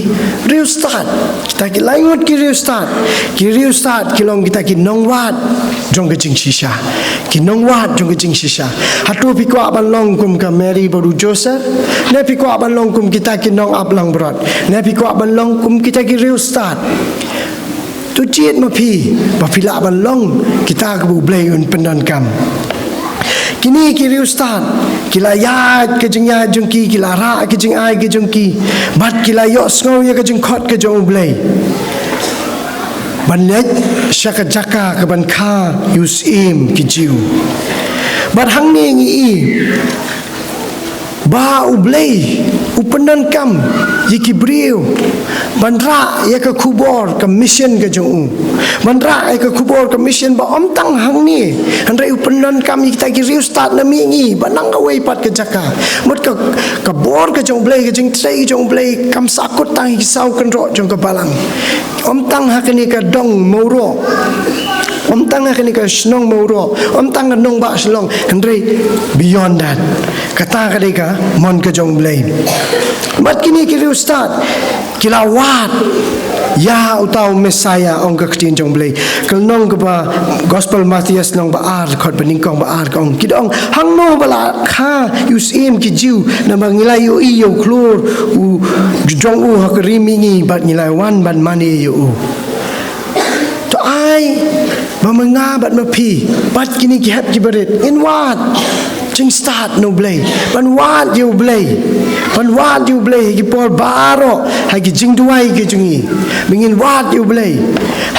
riewstad. Kita ki laingut ki riewstad, ki riewstad ki long kita ki nongwad jong ka jingshisha. Ki nongwad jong ka jingshisha. Hato phi kwah ban long kum ka Mary bad u Joseph? Ne phi kwah ban long kum kita ki nong ap langbrot? Ne phi kwah ban long kum kita ki riewstad? To jied ma phi ba phi lah ban long kita kaba U Blei un pyndonkam. Kine ki riewstad ki la ïaid ka jingïaid jong ki, ki la rah ka jingai ka jong ki, bad ki la ïohsngew ïa ka jingkhot ka jong U Blei ban leit sha ka jaka kaban kha ïa u syiem ki Jiw. Bad hangne ngi i ba U Blei u pyndonkam ïa ki briew ban rah ïa ka khubor ka mission ka jong u, ban rah ïa ka khubor ka mission ba ym tang hangne, hynrei u pyndonkam ïa kita ki riewstad na mihngi, ba nang kawei pat ka jaka. Mut ka, ka bor ka jong U Blei, ka jingtrei ka jong U Blei kam sahkut tang ïa ki saw kynroh jong ka balang. Ym tang ha kane ka dong Mawroh, ym tang ha kane ka shnong Mawroh, ym tang ka nongbah Shillong, hynrei beyond that. Kata ka dei ka mon ka jong U Blei. Bad kine ki riewstad ki la wad ïa uta u Messiah, ong ka ktien jong U Blei. Ka lynnong kaba Gospel Mathaios lynnong ba ar, dkhot ba nyngkong ba ar ka ong, ki da ong, hangno ba la kha ïa u syiem ki Jiw, namar ngi la ïohi ïa u khlur u jong u ha ka ri mihngi bad ngi la wan ban mane ïa u. To ai ba ma nga bad ma phi bad kine ki hep ki barit ngin wad jingstad na U Blei, ban wad ïa U Blei, ban wad ïa U Blei ha ki por baroh, ha ki jingduwai ki jong ngi, ba ngin wad ïa U Blei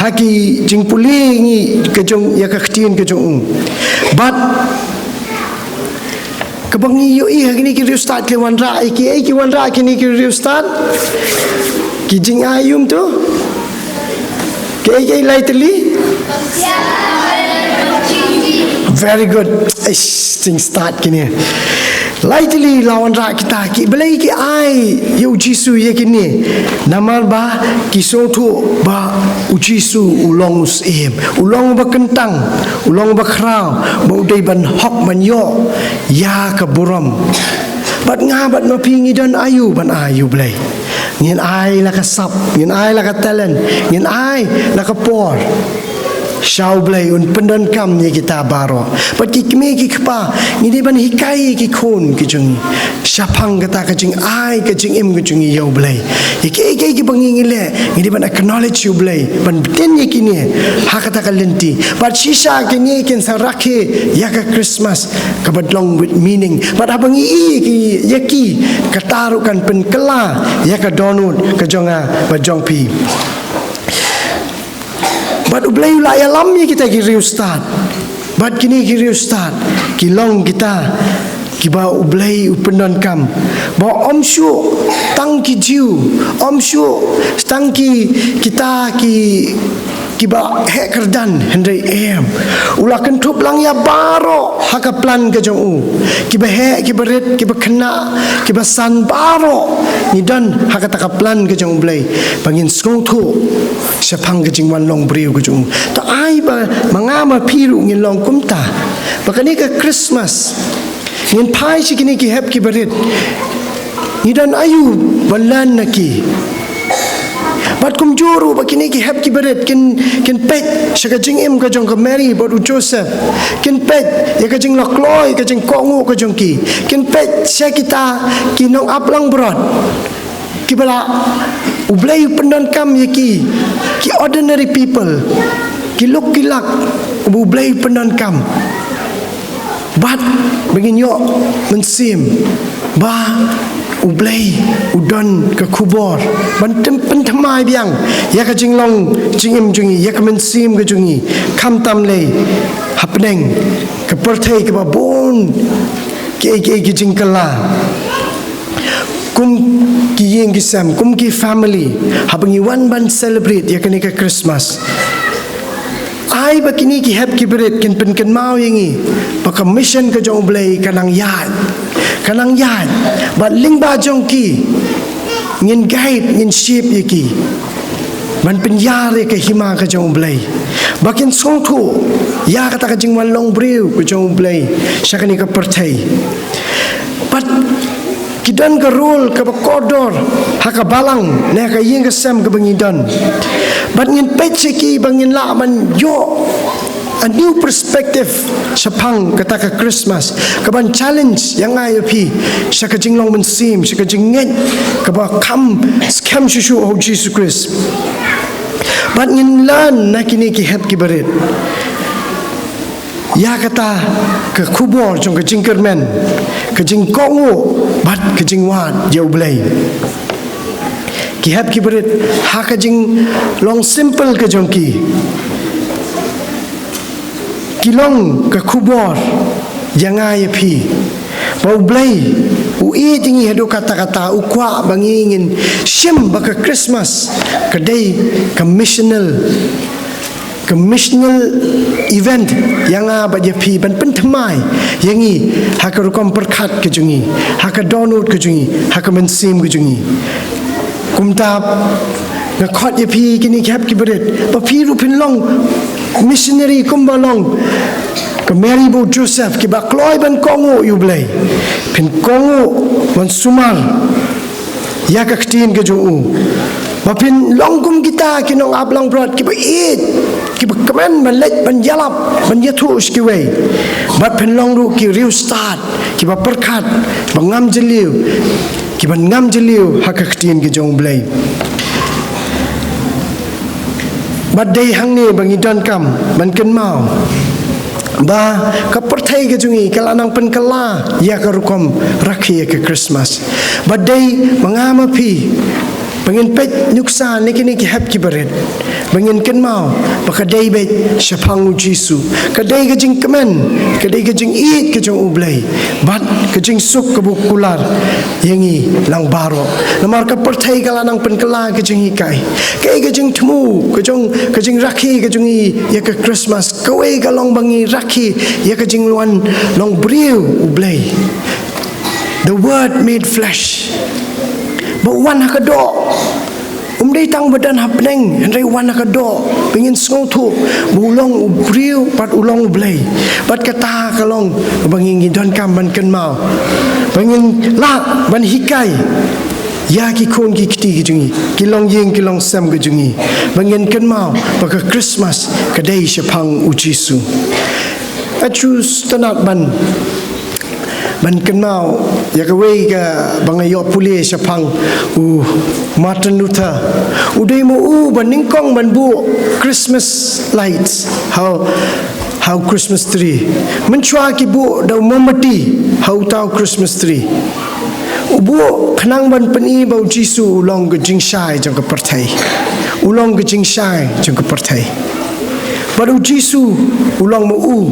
ha ki jingpule ngi ka jong, ïa ka ktien ka jong u. Bad kaba ngi ïohi ha kine ki riewstad ki wanrah, ïa kiei ki wanrah kine ki riewstad? Ki jingai um tu? Kiei kiei, lai tylli? Very good. Eish, jingstad kine. Lai tylli la wanrah kita ki, balei ki ai ïa u Jisu ïa kine? Namar ba ki sngewthuh ba u Jisu u long u syiem, u long ba kyntang, u long ba khraw, ba u dei ban hok ban ïoh ïa ka burom. Bad nga bad ma phi ngi don aïu ban ai ïa U Blei? Ngin ai la ka sap, ngin ai la ka talent, ngin ai la ka por sha U Blei un pyndonkam ïa kita baroh. Bad ki kmie ki kpa, ngi dei ban hikai ïa ki khun ki jong ngi shaphang kata ka jingai ka jingim ka jong ngi ïa U Blei. Ïa kiei kiei kiba ngi, ngi leh, ngi dei ban acknowledge ïa U Blei, ban btin ïa kine ha kata ka lynti. Bad shisha kine kin sa rakhe ïa ka Christmas kaba long with meaning. Bad haba ngi i ïa ki, ïa ki, kata ruh kan pynkylla ïa ka dohnud ka jong nga bad jong phi. Bad U Blei u la ïalam ïa kita ki riewstad. Bad kine ki riewstad ki long kita kiba U Blei u pyndonkam, ba ym shuh tang ki Jiw, ym shuh tang ki, kita ki, kiba heh kyrdan, hynrei em, u la kynthup lang ïa baroh ha ka plan ka jong u. Kiba heh, kiba rit, kiba khynnah, kiba san, baroh ngi don ha kata ka plan ka jong U Blei ba ngin sngewthuh shaphang ka jingwan long briew ka jong u. To ai ba ma nga ma phi ruh ngin long kumta, ba kane ka Christmas ngin phai sha kine ki hep ki barit, ngi don aïu ban len na ki? Bad kumjuh ruh ba kine ki hep ki barit kin, kin peit sha ka jingim ka jong ka Mary bad u Joseph, kin peit ïa ka jinglong kloi, ka jingkohnguh ka jong ki, kin peit sha kita ki nongap langbrot kiba la U Blei u pyndonkam ïa ki, ki ordinary people, ki luk ki lak, U Blei u pyndonkam. Bad ba ngin ïoh mynsiem ba U Blei u don ka khubor ban tym-, pynthymmai biang ïa ka jinglong jingim jong ngi, ïa ka mynsiem ka jong ngi, khamtam lei hapdeng ka pyrthei kaba bun kiei kiei ki jingkylla. Kum ki ïing ki sem, kum ki family, haba ngi wan ban celebrate ïa kane ka Christmas, ai ba kine ki hep ki barit kin pynkynmaw ïa ngi ba ka mission ka jong U Blei ka nang ïaid, ka nang ïaid. Bad lyngba jong ki ngin guide, ngin shape ïa ki ban pynïar ïa ka hima ka jong U Blei. ba kin sngewthuh ïa kata ka jingwan long briew ka jong U Blei sha kane ka pyrthei. Bad ki don ka role kaba kordor ha ka balang ne ha ka ïing ka sem kaba ngi don. Bad ngin peit sha ki ba ngin lah ban ïoh a new perspective shaphang kata ka Christmas, kaban challenge ïa nga ïa phi sha ka jinglong mynsiem, sha ka jingngeit kaba kham skhem shuh shuh ha U Jisu Khrist. Bad ngin learn na kine ki hep ki barit ïa kata ka khubor jong ka jingkyrmen, ka jingkohnguh bad ka jingwad ïa U Blei. Ki hep ki barit, ha ka jinglong simple ka jong ki, ki long ka khubor ïa nga ïa phi ba U Blei u ïeit ïa ngi haduh katta katta, u kwah ba ngi ngin shim ba ka Christmas ka dei ka missional, ka missional event ïa nga bad ïa phi, ban pynthymmai ïa ngi ha ka rukom pyrkhat ka jong ngi, ha ka dohnud ka jong ngi, ha ka mynsiem ka jong ngi. Kumta nga khot ïa phi kine ki hep ki barit ba phi ruh phin long missionary kumba long ka Mary bad u Joseph, kiba kloi ban kohnguh ïa U Blei. Phin kohnguh ban sumar ïa ka ktien ka jong u, ba phin long kum kita ki nongap langbrot kiba ïeit, kiba kmen ban leit ban ïalap ban ïathuh sha kiwei. Bad phin long ruh ki riewstad kiba pyrkhat, kiba ngam jylliew, kiba ngam jylliew ha ka ktien ka jong U Blei. Bad dei hangne ba ngi donkam ban kynmaw ba ka pyrthei ka jong ngi ka la nang pynkylla ïa ka rukom rakhe ïa ka Christmas. Bad dei ma nga ma phi ba ngin peit nuksa na kine ki hep ki barit, ba ngin kynmaw ba ka dei beit shaphang U Jisu, ka dei ka jingkmen, ka dei ka jingïeit ka jong U Blei, bad ka jingsuk kaba u kular ïa ngi lang baroh. Namar ka pyrthei ka la nang pynkylla ka jinghikai, kaei ka jingthmu ka jong, ka jingrakhe ka jong ngi ïa ka Christmas? Kawei ka long ba ngi rakhe ïa ka jingwan long briew U Blei. The Word made flesh. Ba u wan ha ka doh. Um dei tang ba don hapdeng, hynrei u wan ha ka doh, ba ngin sngewthuh ba u long u briew bad u long U Blei. Bad kata ka long ba ngi, ngi donkam ban kynmaw, ba ngin lah ban hikai ïa ki khun ki kti ki jong ngi, ki longïing ki longsem ki jong ngi, ba ngin kynmaw ba ka Christmas ka dei shaphang U Jisu. Nga shu sngewtynnat ban, ban kynmaw ïa kawei kaba nga ïoh pule shaphang u Martin Luther. U dei ma u ba nyngkong ban buh Christmas lights ha u, ha u Christmas tree. Mynshuwa ki buh da u mombati ha uta u Christmas tree. U buh khnang ban pyni ba U Jisu u long ka jingshai jong ka pyrthei. U long ka jingshai jong ka pyrthei. Bad U Jisu u long ma u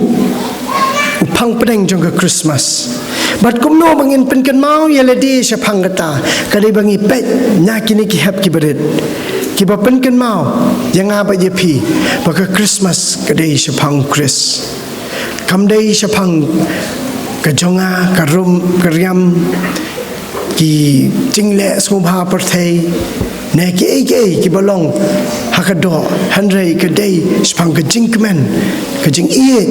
u phang pdeng jong ka Christmas. Bad kumno ba ngin pynkynmaw ïa lade shaphang kata? Ka dei ba ngi peit na kine ki hep ki barit, kiba pynkynmaw ïa nga bad ïa phi ba ka Christmas ka dei shaphang U Khrist. Kam dei shaphang ka jong nga, ka rum, ka riam, ki jingleh sngewbha pyrthei, ne kiei kiei kiba long ha ka doh, hynrei ka dei shaphang ka jingkmen, ka jingïeit,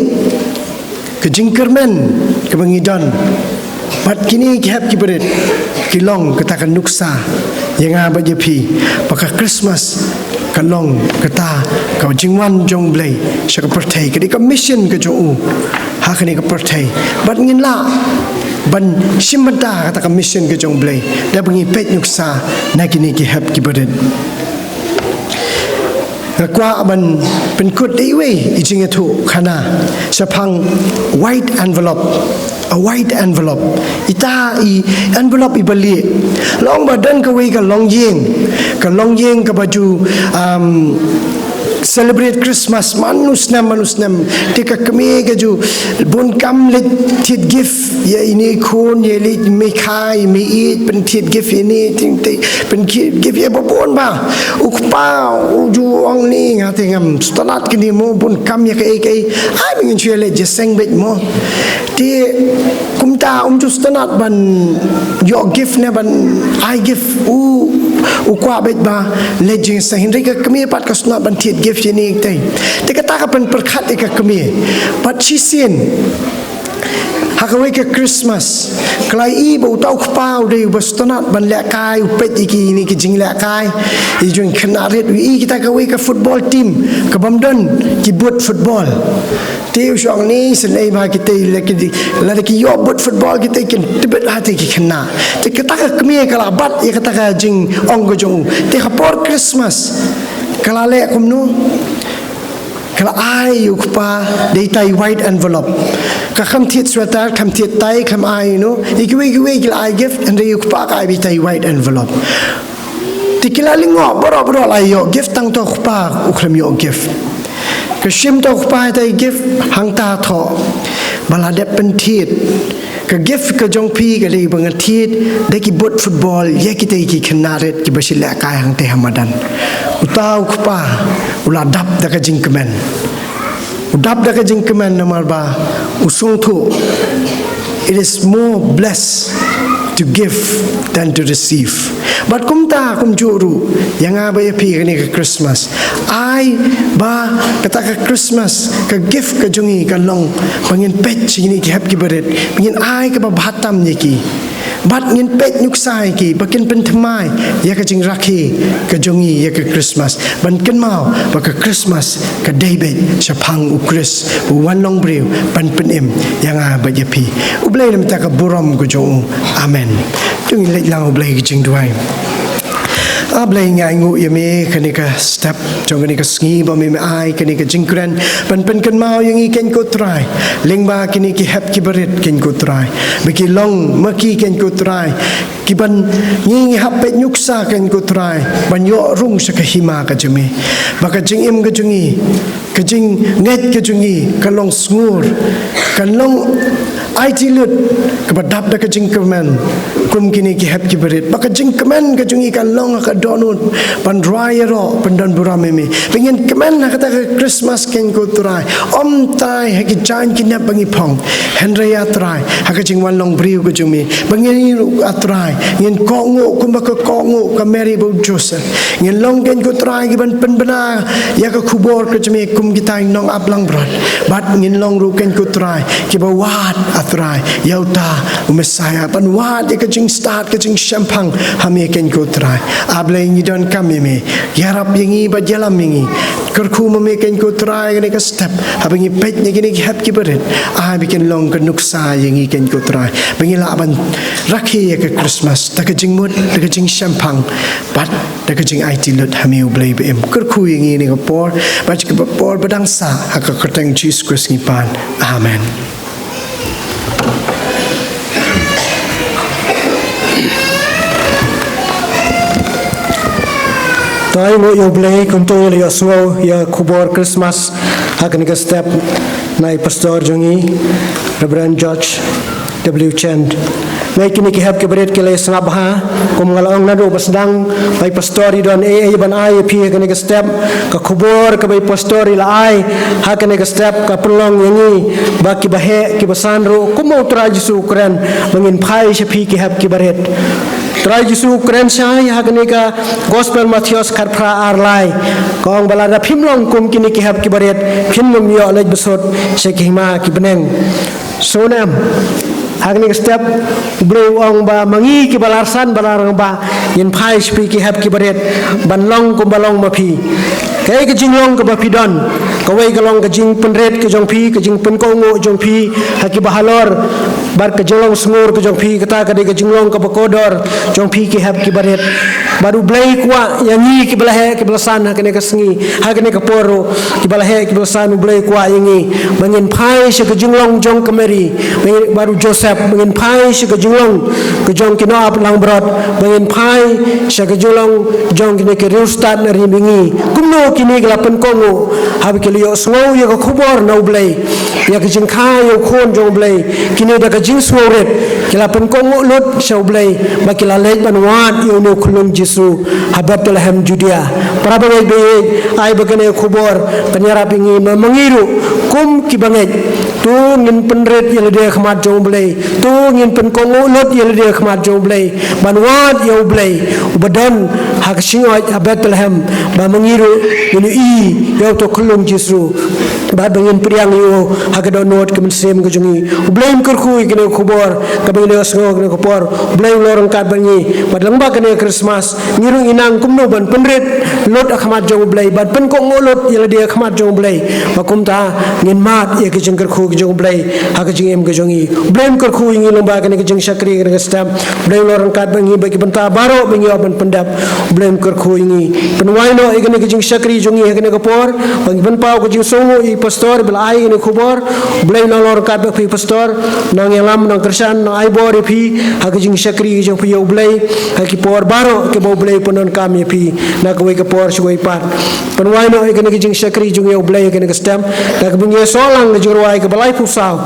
ka jingkyrmen kaba ngi don. Bad kine ki hep ki barit ki long kata ka nuksa ïa nga bad ïa phi ba ka Christmas ka long kata ka jingwan jong U Blei sha ka pyrthei, ka dei ka mission ka jong u ha kane ka pyrthei. Bad ngin lah ban shim bynta kata ka mission ka jong U Blei da ba ngi peit nuksa na kine ki hep ki barit. Nga kwah ban pynkut da iwei i jingïathuhkhana shaphang white envelope. A white envelope. Ita i envelope iba lieh. Long ba don kawei ka longïing, ka longïing kaba ju, um, celebrate Christmas man u snem man u snem. Te ka kmie ka ju bun kam leit thied gift ïa ine i khun, ïa leit mei kha, ïa mei ïeit, pynthied gift ïa ine, te, te, pynthied gift ïa ba bun ba. U kpa u ju ong, ni nga te ngam sngewtynnat kine mo, bun kam ïa kaei kaei. Ai, ba ngin shu ïa leit jingïaseng beit mo. Te kumta um ju sngewtynnat ban ïoh gift ne ban ai gift. U, u kwah beit ba leit jingïaseng, hynrei ka kmie pat ka sngewtynnat ban thied gift ïa kine kitai. Te kata ka pynpyrkhat ïa ka kmie. Bad shisien ha kawei ka Christmas, ka la ïohi ba uta u kpa u dei uba sngewtynnat ban lehkai, u peit ïa kine ki jinglehkai, ïa jong ki khynnah rit, u ïohi kita kawei ka football team ka bym don ki boot football. Te u shong ni sngewbha kita, lada ki, lada ki ïoh boot football kita kin tbit ha kita ki khynnah. Te kata ka kmie ka la bat ïa kata ka jingong ka jong u. Te ha por Christmas ka la leh kumno? Ka la ai ïa u kpa da itai white envelope. Ka kham thied sweater, kham thied tai, kham ai, you know, ïa kiwei kiwei ki la ai gift, hynrei ïa u kpa ka ai itai white envelope. Te ki la lyngngoh baroh baroh la ïoh gift, tang uta u kpa u khlem ïoh gift. Ka shim uta u kpa itai gift, hangta thoh ba la dep pynthied. Ka gift ka jong phi ka dei ba ngan thied da ki boot football ïa kita ki khynnah rit kiba shu lehkai hangta ha madan. Uta u kpa u la dap da ka jingkmen. U dap da ka jingkmen namar ba u sngewthuh, it is more blessed to give than to receive. Bad kumta kumjuh ruh ïa nga bad ïa phi kane ka Christmas, ai ba kata ka Christmas, ka gift ka jong ngi kan long ba ngin peit sha kine ki hep ki barit, ba ngin ai kaba bha tam ïa ki. Bad ngin peit nuksa ïa ki ba kin pynthymmai ïa ka jingrakhe ka jong ngi ïa ka Christmas, ban kynmaw ba ka Christmas ka dei beit shaphang u Khrist, u wan long briew ban pynim ïa nga bad ïa phi. U Blei un ai ïa ka burom ka jong u. Amen. To ngin leit lang ha U Blei ka jingduwai. A Blei, ngi ainguh ïa me kane ka step jong kane ka sngi ba me, me ai kane ka jingkren ban pynkynmaw ïa ngi, keiñ ko Trai, lyngba kine ki hep ki barit, keiñ ko Trai, ba ki long ma ki, keiñ ko Trai, kiban ngi, ngi hap peit nuksa, keiñ ko Trai, ban ïoh rung sha ka hima ka jong me, ba ka jingim ka jong ngi, ka jingngeit ka jong ngi kan long sngur, kan long aiti lut kaba dap da ka jingkmen kum kine ki hep ki barit, ba ka jingkmen ka jong ngi kan long ha ka dohnud ban rwai ïaroh, ban don burom ïa me. Ba ngin kmen ha kata ka Christmas, keiñ ko Trai, ym Trai ha ki jaiñ ki nep ba ngi phong, hynrei A Trai ha ka jingwan long briew ka jong me, ba ngi ruh A Trai ngin kohnguh kumba ka kohnguh ka Mary bad u Joseph. Ngin long, keiñ ko Trai, kiban pynbna ïa ka khubor ka jong me kum kita ki nongap langbrot. Bad ngin long ruh, keiñ ko Trai, kiba wad, A Trai, ïa uta u Messiah, ban wad ïa ka jingstad ka jingshemphang ha me, keiñ ko Trai. A Blei, ngi donkam ïa me, ïarap ïa ngi bad ïalam ïa ngi. Kyrkhu ma me, keiñ ko Trai, kane ka step, haba ngi peit na kine ki hep ki barit, ai ba kin long ka nuksa ïa ngi, keiñ ko Trai, ba ngin lah ban rakhe ïa ka Christmas da ka jingmut, da ka jingshemphang, bad da ka jingaiti lut ha me, U Blei ba im. Kyrkhu ïa ngi ha kane ka por, bad ha ka por ba dang sah, ha ka kyrteng Jisu Khrist ngi pan. Amen. To ai nguh ïa U Blei, kumto ngi la ïohsngew ïa ka khubor Christmas ha kane ka step na i pastor jong ngi, Reverend George W Chen. Ngi, kine ki hep ki barit ki la ïasngap bha, kum nga la ong naduh ba sdang ba i pastor i don ei ei ban ai ïa phi ha kane ka step. Ka khubor kaba i pastor i la ai ha kane ka step ka pynlong ïa ngi ba kiba heh kiba san ruh, kum u Trai Jisu u kren, ba ngin phai sha phi ki hep ki barit. Trai Jisu u kren shai ha kane ka Gospel Mathaios khatphra, ar lai. Ka ong ba lada phim long kum kine ki hep ki barit, phin ym ïoh leit bsut sha ki hima ki bneng. Sngewnem, ha kane ka step U Blei u ong ba ma ngi kiba la rsan bad la rangbah, ngin phai sha phi ki hep ki barit, ban long kumba long ma phi. Kaei ka jinglong kaba phi don? Kawei ka long ka jingpynrit ka jong phi, ka jingpynkohnguh jong phi ha kiba halor, bad ka jinglong sngur ka jong phi, kata ka dei ka jinglong kaba kordor jong phi ki hep ki barit. Bad U Blei u kwah ïa ngi kiba la heh kiba la san ha kane ka sngi, ha kane ka por ruh, kiba la heh kiba la san, U Blei u kwah ïa ngi ba ngin phai sha ka jinglong jong ka Mary, ba ngin, bad u Joseph, ba ngin phai sha ka jinglong ka jong ki nongap langbrot, ba ngin phai sha ka jinglong jong kine ki riewstad na ri mihngi. Kumno kine ki la pynkohnguh haba ki la ïohsngew ïa ka khubor na U Blei, ïa ka jingkha ïa u Khun jong U Blei. Kine da ka jingsngewrit ki la pynkohnguh lut sha U Blei, ba ki la leit ban wad ïa une u khyllung Jisu ha Bethlehem Judea. Para bangeit ba ïeit, ai ba kane ka khubor kan ïarap ïa ngi, ma, ma ngi ruh kum ki bangeit, To ngin pynrit ïa lade ha khmat jong U Blei. To ngin pynkohnguh lut ïa lade ha khmat jong U Blei. Ban wad ïa U Blei uba don ha ka shyngoid ha Bethlehem, ba ma ngi ruh ngin ïohi ïa uto u khyllung Jisu, bad ba ngin pdiang ïa u ha ka dohnud ka mynsiem ka jong ngi. U Blei un kyrkhu ïa kane ka khubor kaba ngi la ïohsngew ha kane ka por. U Blei un long ryngkat bad ngi, bad lyngba kane ka Christmas ngi ruh ngi nang kumno ban pynrit lut ha khmat jong U Blei, ban pynkohnguh lut ïa lade ha khmat jong U Blei, ba kumta ngin mad ïa ka jingkyrkhu ka jong U Blei ha ka jingim ka jong ngi. U Blei un kyrkhu ïa ngi lyngba kane ka jingshakri, kane ka step. U Blei un long ryngkat bad ngi bad ki bynta baroh ba ngi ïoh ban pyndep. U Blei un kyrkhu ïa ngi. Pynwai noh ïa kane ka jingshakri jong ngi ha kane ka por, ba ngi pynpaw ka jingsngewnguh ïa i pastor ba la ai ïa kane ka khubor. U Blei un long ryngkat bad phi pastor, nang ïalam, nang kyrshan, nang ai bor ïa phi ha ka jingshakri ka jong phi ïa U Blei ha ki por baroh kiba U Blei u pyndonkam ïa phi na kawei ka por sha kawei pat. Pynwai noh ïa kane ka jingshakri jong ngi ïa U Blei ha kane ka step, da kaba ngi ïasoh lang ka jingrwai kaba laiphew saw,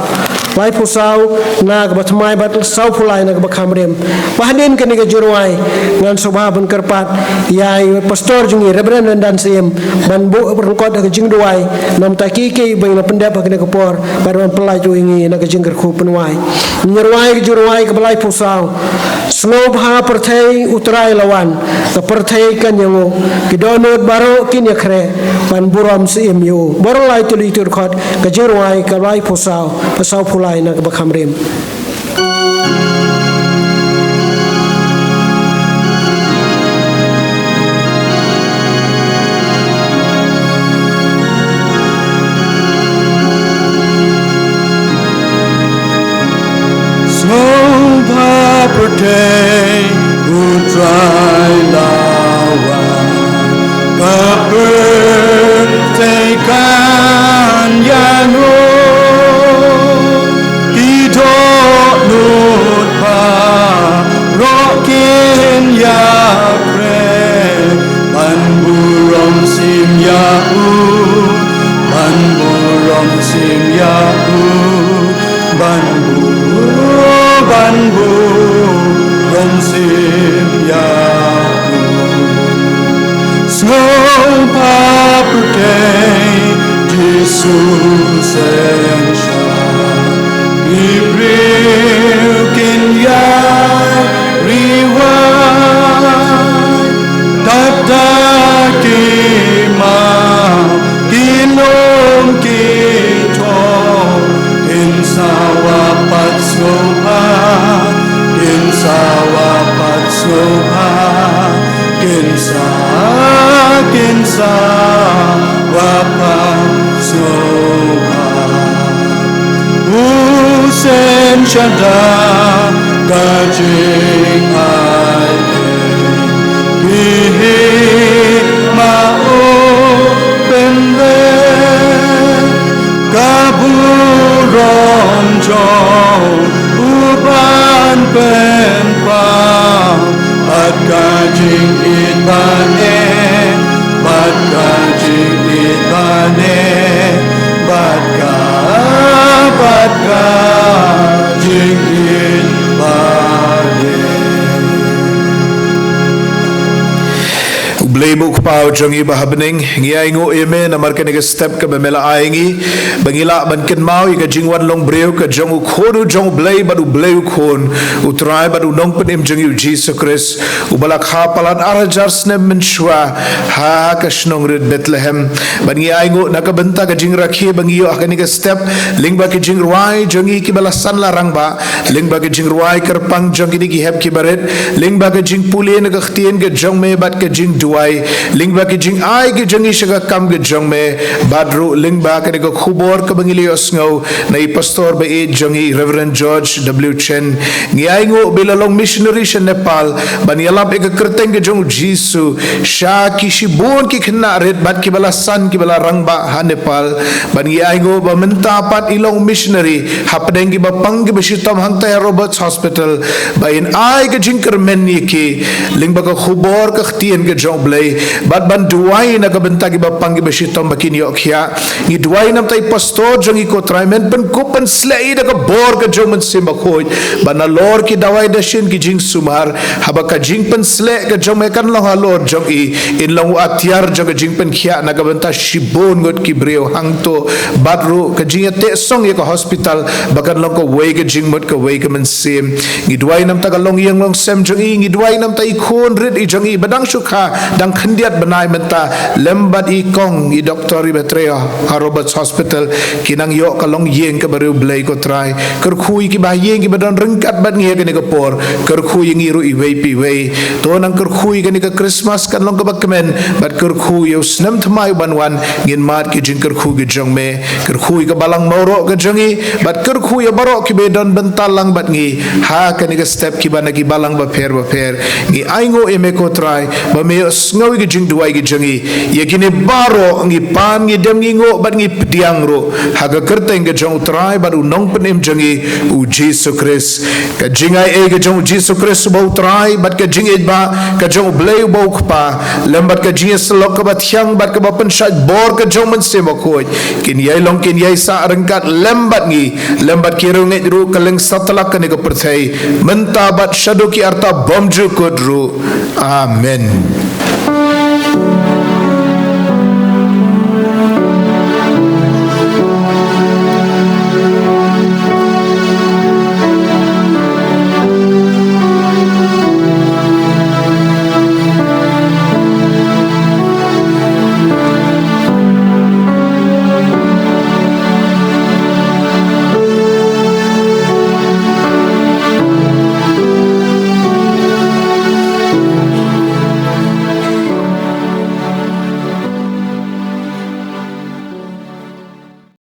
laiphew saw na kaba thymmai bad sawphew lai na kaba kham rim. Ba hadien kane ka jingrwai ngan sngewbha ban kyrpad ïa i pastor jong ngi, Reverend Randan Syiem, ban buh ryngkot ha ka jingduwai namar ïa kiei kiei ba ngi la pyndep ha kane ka por, bad ban pyllait ruh ïa ngi na ka jingkyrkhu. Pynwai. Ngi rwai ka jingrwai kaba laiphew saw. Sngewbha pyrthei, U Trai la wan, ka pyrthei kan ïanguh, ki dohnud baroh kin ïakhreh ban burom syiem ïa u. Baroh lai to leit to dkhot ka jingrwai kaba laiphew saw, ba sawphew lai na kaba kham rim. Sngewbha pyrthei, U Trai la wan, ka pyrthei kan ïanguh, ki dohnud baroh kin ïakhreh ban burom syiem ïa u, ban burom syiem ïa u, ban bu, ban burom syiem ïa u. Sngewbha pyrthei, Jisu synshar, ki briew kin ïai riwai, tad ha ki maw, ki lum ki thong, kin sawa pat sngewbha, kin sawa pat sngewbha, kin sa, kin sawa pat sngewbha. U synshar da ka jingai, phi hi ma u pynleh, ka burom jong u ban pynpaw, bad ka jingïeit ba neh, bad ka jingïeit ba neh, bad ka, bad ka jingïeit ba neh. U Blei ba u Kpa jong ngi ba ha bneng, ngi ainguh ïa me namar kane ka step kaba me la ai ngi, ba ngi lah ban kynmaw ïa ka jingwan long briew ka jong u Khun u jong U Blei bad U Blei u Khun, U Trai bad U Nongpynim jong ngi U Jisu Khrist, uba la kha palat ar hajar snem mynshuwa ha ka shnong rit Bethlehem. Bad ngi ainguh na ka bynta ka jingrakhe ba ngi ïoh ha kane ka step, lyngba ki jingrwai jong ngi kiba la san la rangbah, lyngba ki jingrwai kyrpang jong kine ki hep ki barit, lyngba ki jingpule na ka ktien ka jong me bad ka jingduwai, lyngba ki jingai ki jong ngi sha ka kam ka jong me, bad ruh lyngba kane ka khubor kaba ngi la ïohsngew na i pastor ba ïeit jong ngi, Reverend George W Chen. Ngi ainguh ba i la long missionary sha Nepal ban ïalap ïa ka kyrteng ka jong U Jisu sha ki shibun ki khynnah rit bad kiba la san kiba la rangbah ha Nepal. Bad ngi ainguh ba mynta pat i long missionary hapdeng kiba pang kiba shitom hangtai ha Roberts Hospital, ba in ai ka jingkyrmen ïa ki lyngba ka khubor ka ktien ka jong U Blei. bad ban duwai na ka bynta kiba pang kiba shitom ba kin ïoh khiah. Ngi duwai namar i pastor jong ngi ko Trai, men pynkup pynsleh i da ka bor ka jong u Mynsiem Bakhuid, ba nalor ki dawai dashin ki jingsumar, haba ka jingpynsleh ka jong me kan long halor jong i, in long u atiar jong ka jingpynkhiah na ka bynta shibun ngut ki briew hangto, bad ruh ka jingïateh song ïa ka hospital ba kan long kawei ka jingmut kawei ka mynsiem. Ngi duwai namar ka longïing longsem jong i, ngi duwai namar i khun rit i jong i ba dang shu kha dang khyndiat bnai mynta, lem bad i kong i doktor iba trei ha Roberts Hospital, kin nang ïoh ka longïing kaba riewblei ko Trai. Kyrkhu ïa kiba ha ïing kiba don ryngkat bad ngi ha kane ka por, kyrkhu ïa ngi ruh iwei pa iwei. To nang kyrkhu ïa kane ka Christmas kan long kaba kmen, bad kyrkhu ïa u snem thymmai uban wan, ngin mad ki jingkyrkhu ki jong me. Kyrkhu ïa ka Balang Mawroh ka jong i, bad kyrkhu ïa baroh kiba don bynta lang bad ngi ha kane ka step, kiba na ki balang bapher bapher. Ngi ainguh ïa me ko Trai ba me ïohsngew ïa ki jingduwai ki jong i. Ïa kine baroh ngi pan, ngi dem, ngi nguh bad ngi pdiang ruh ha ka kyrteng ka jong u Trai bad u Nongpynim jong i, u Jisu Khrist. Ka jingai ei ka jong u Jisu Khrist uba u Trai, bad ka jingïeit ba ka jong u Blei uba u Kpa, lem bad ka jingïasyllok kaba thiang bad kaba pynshait bor ka jong u Mynsiem Bakhuid, kin ïai long kin ïai sah ryngkat lem bad ngi, lem bad ki riewngeit ruh kylleng satlak kane ka pyrthei, mynta bad shaduh ki arta bymjukut ruh. Amen.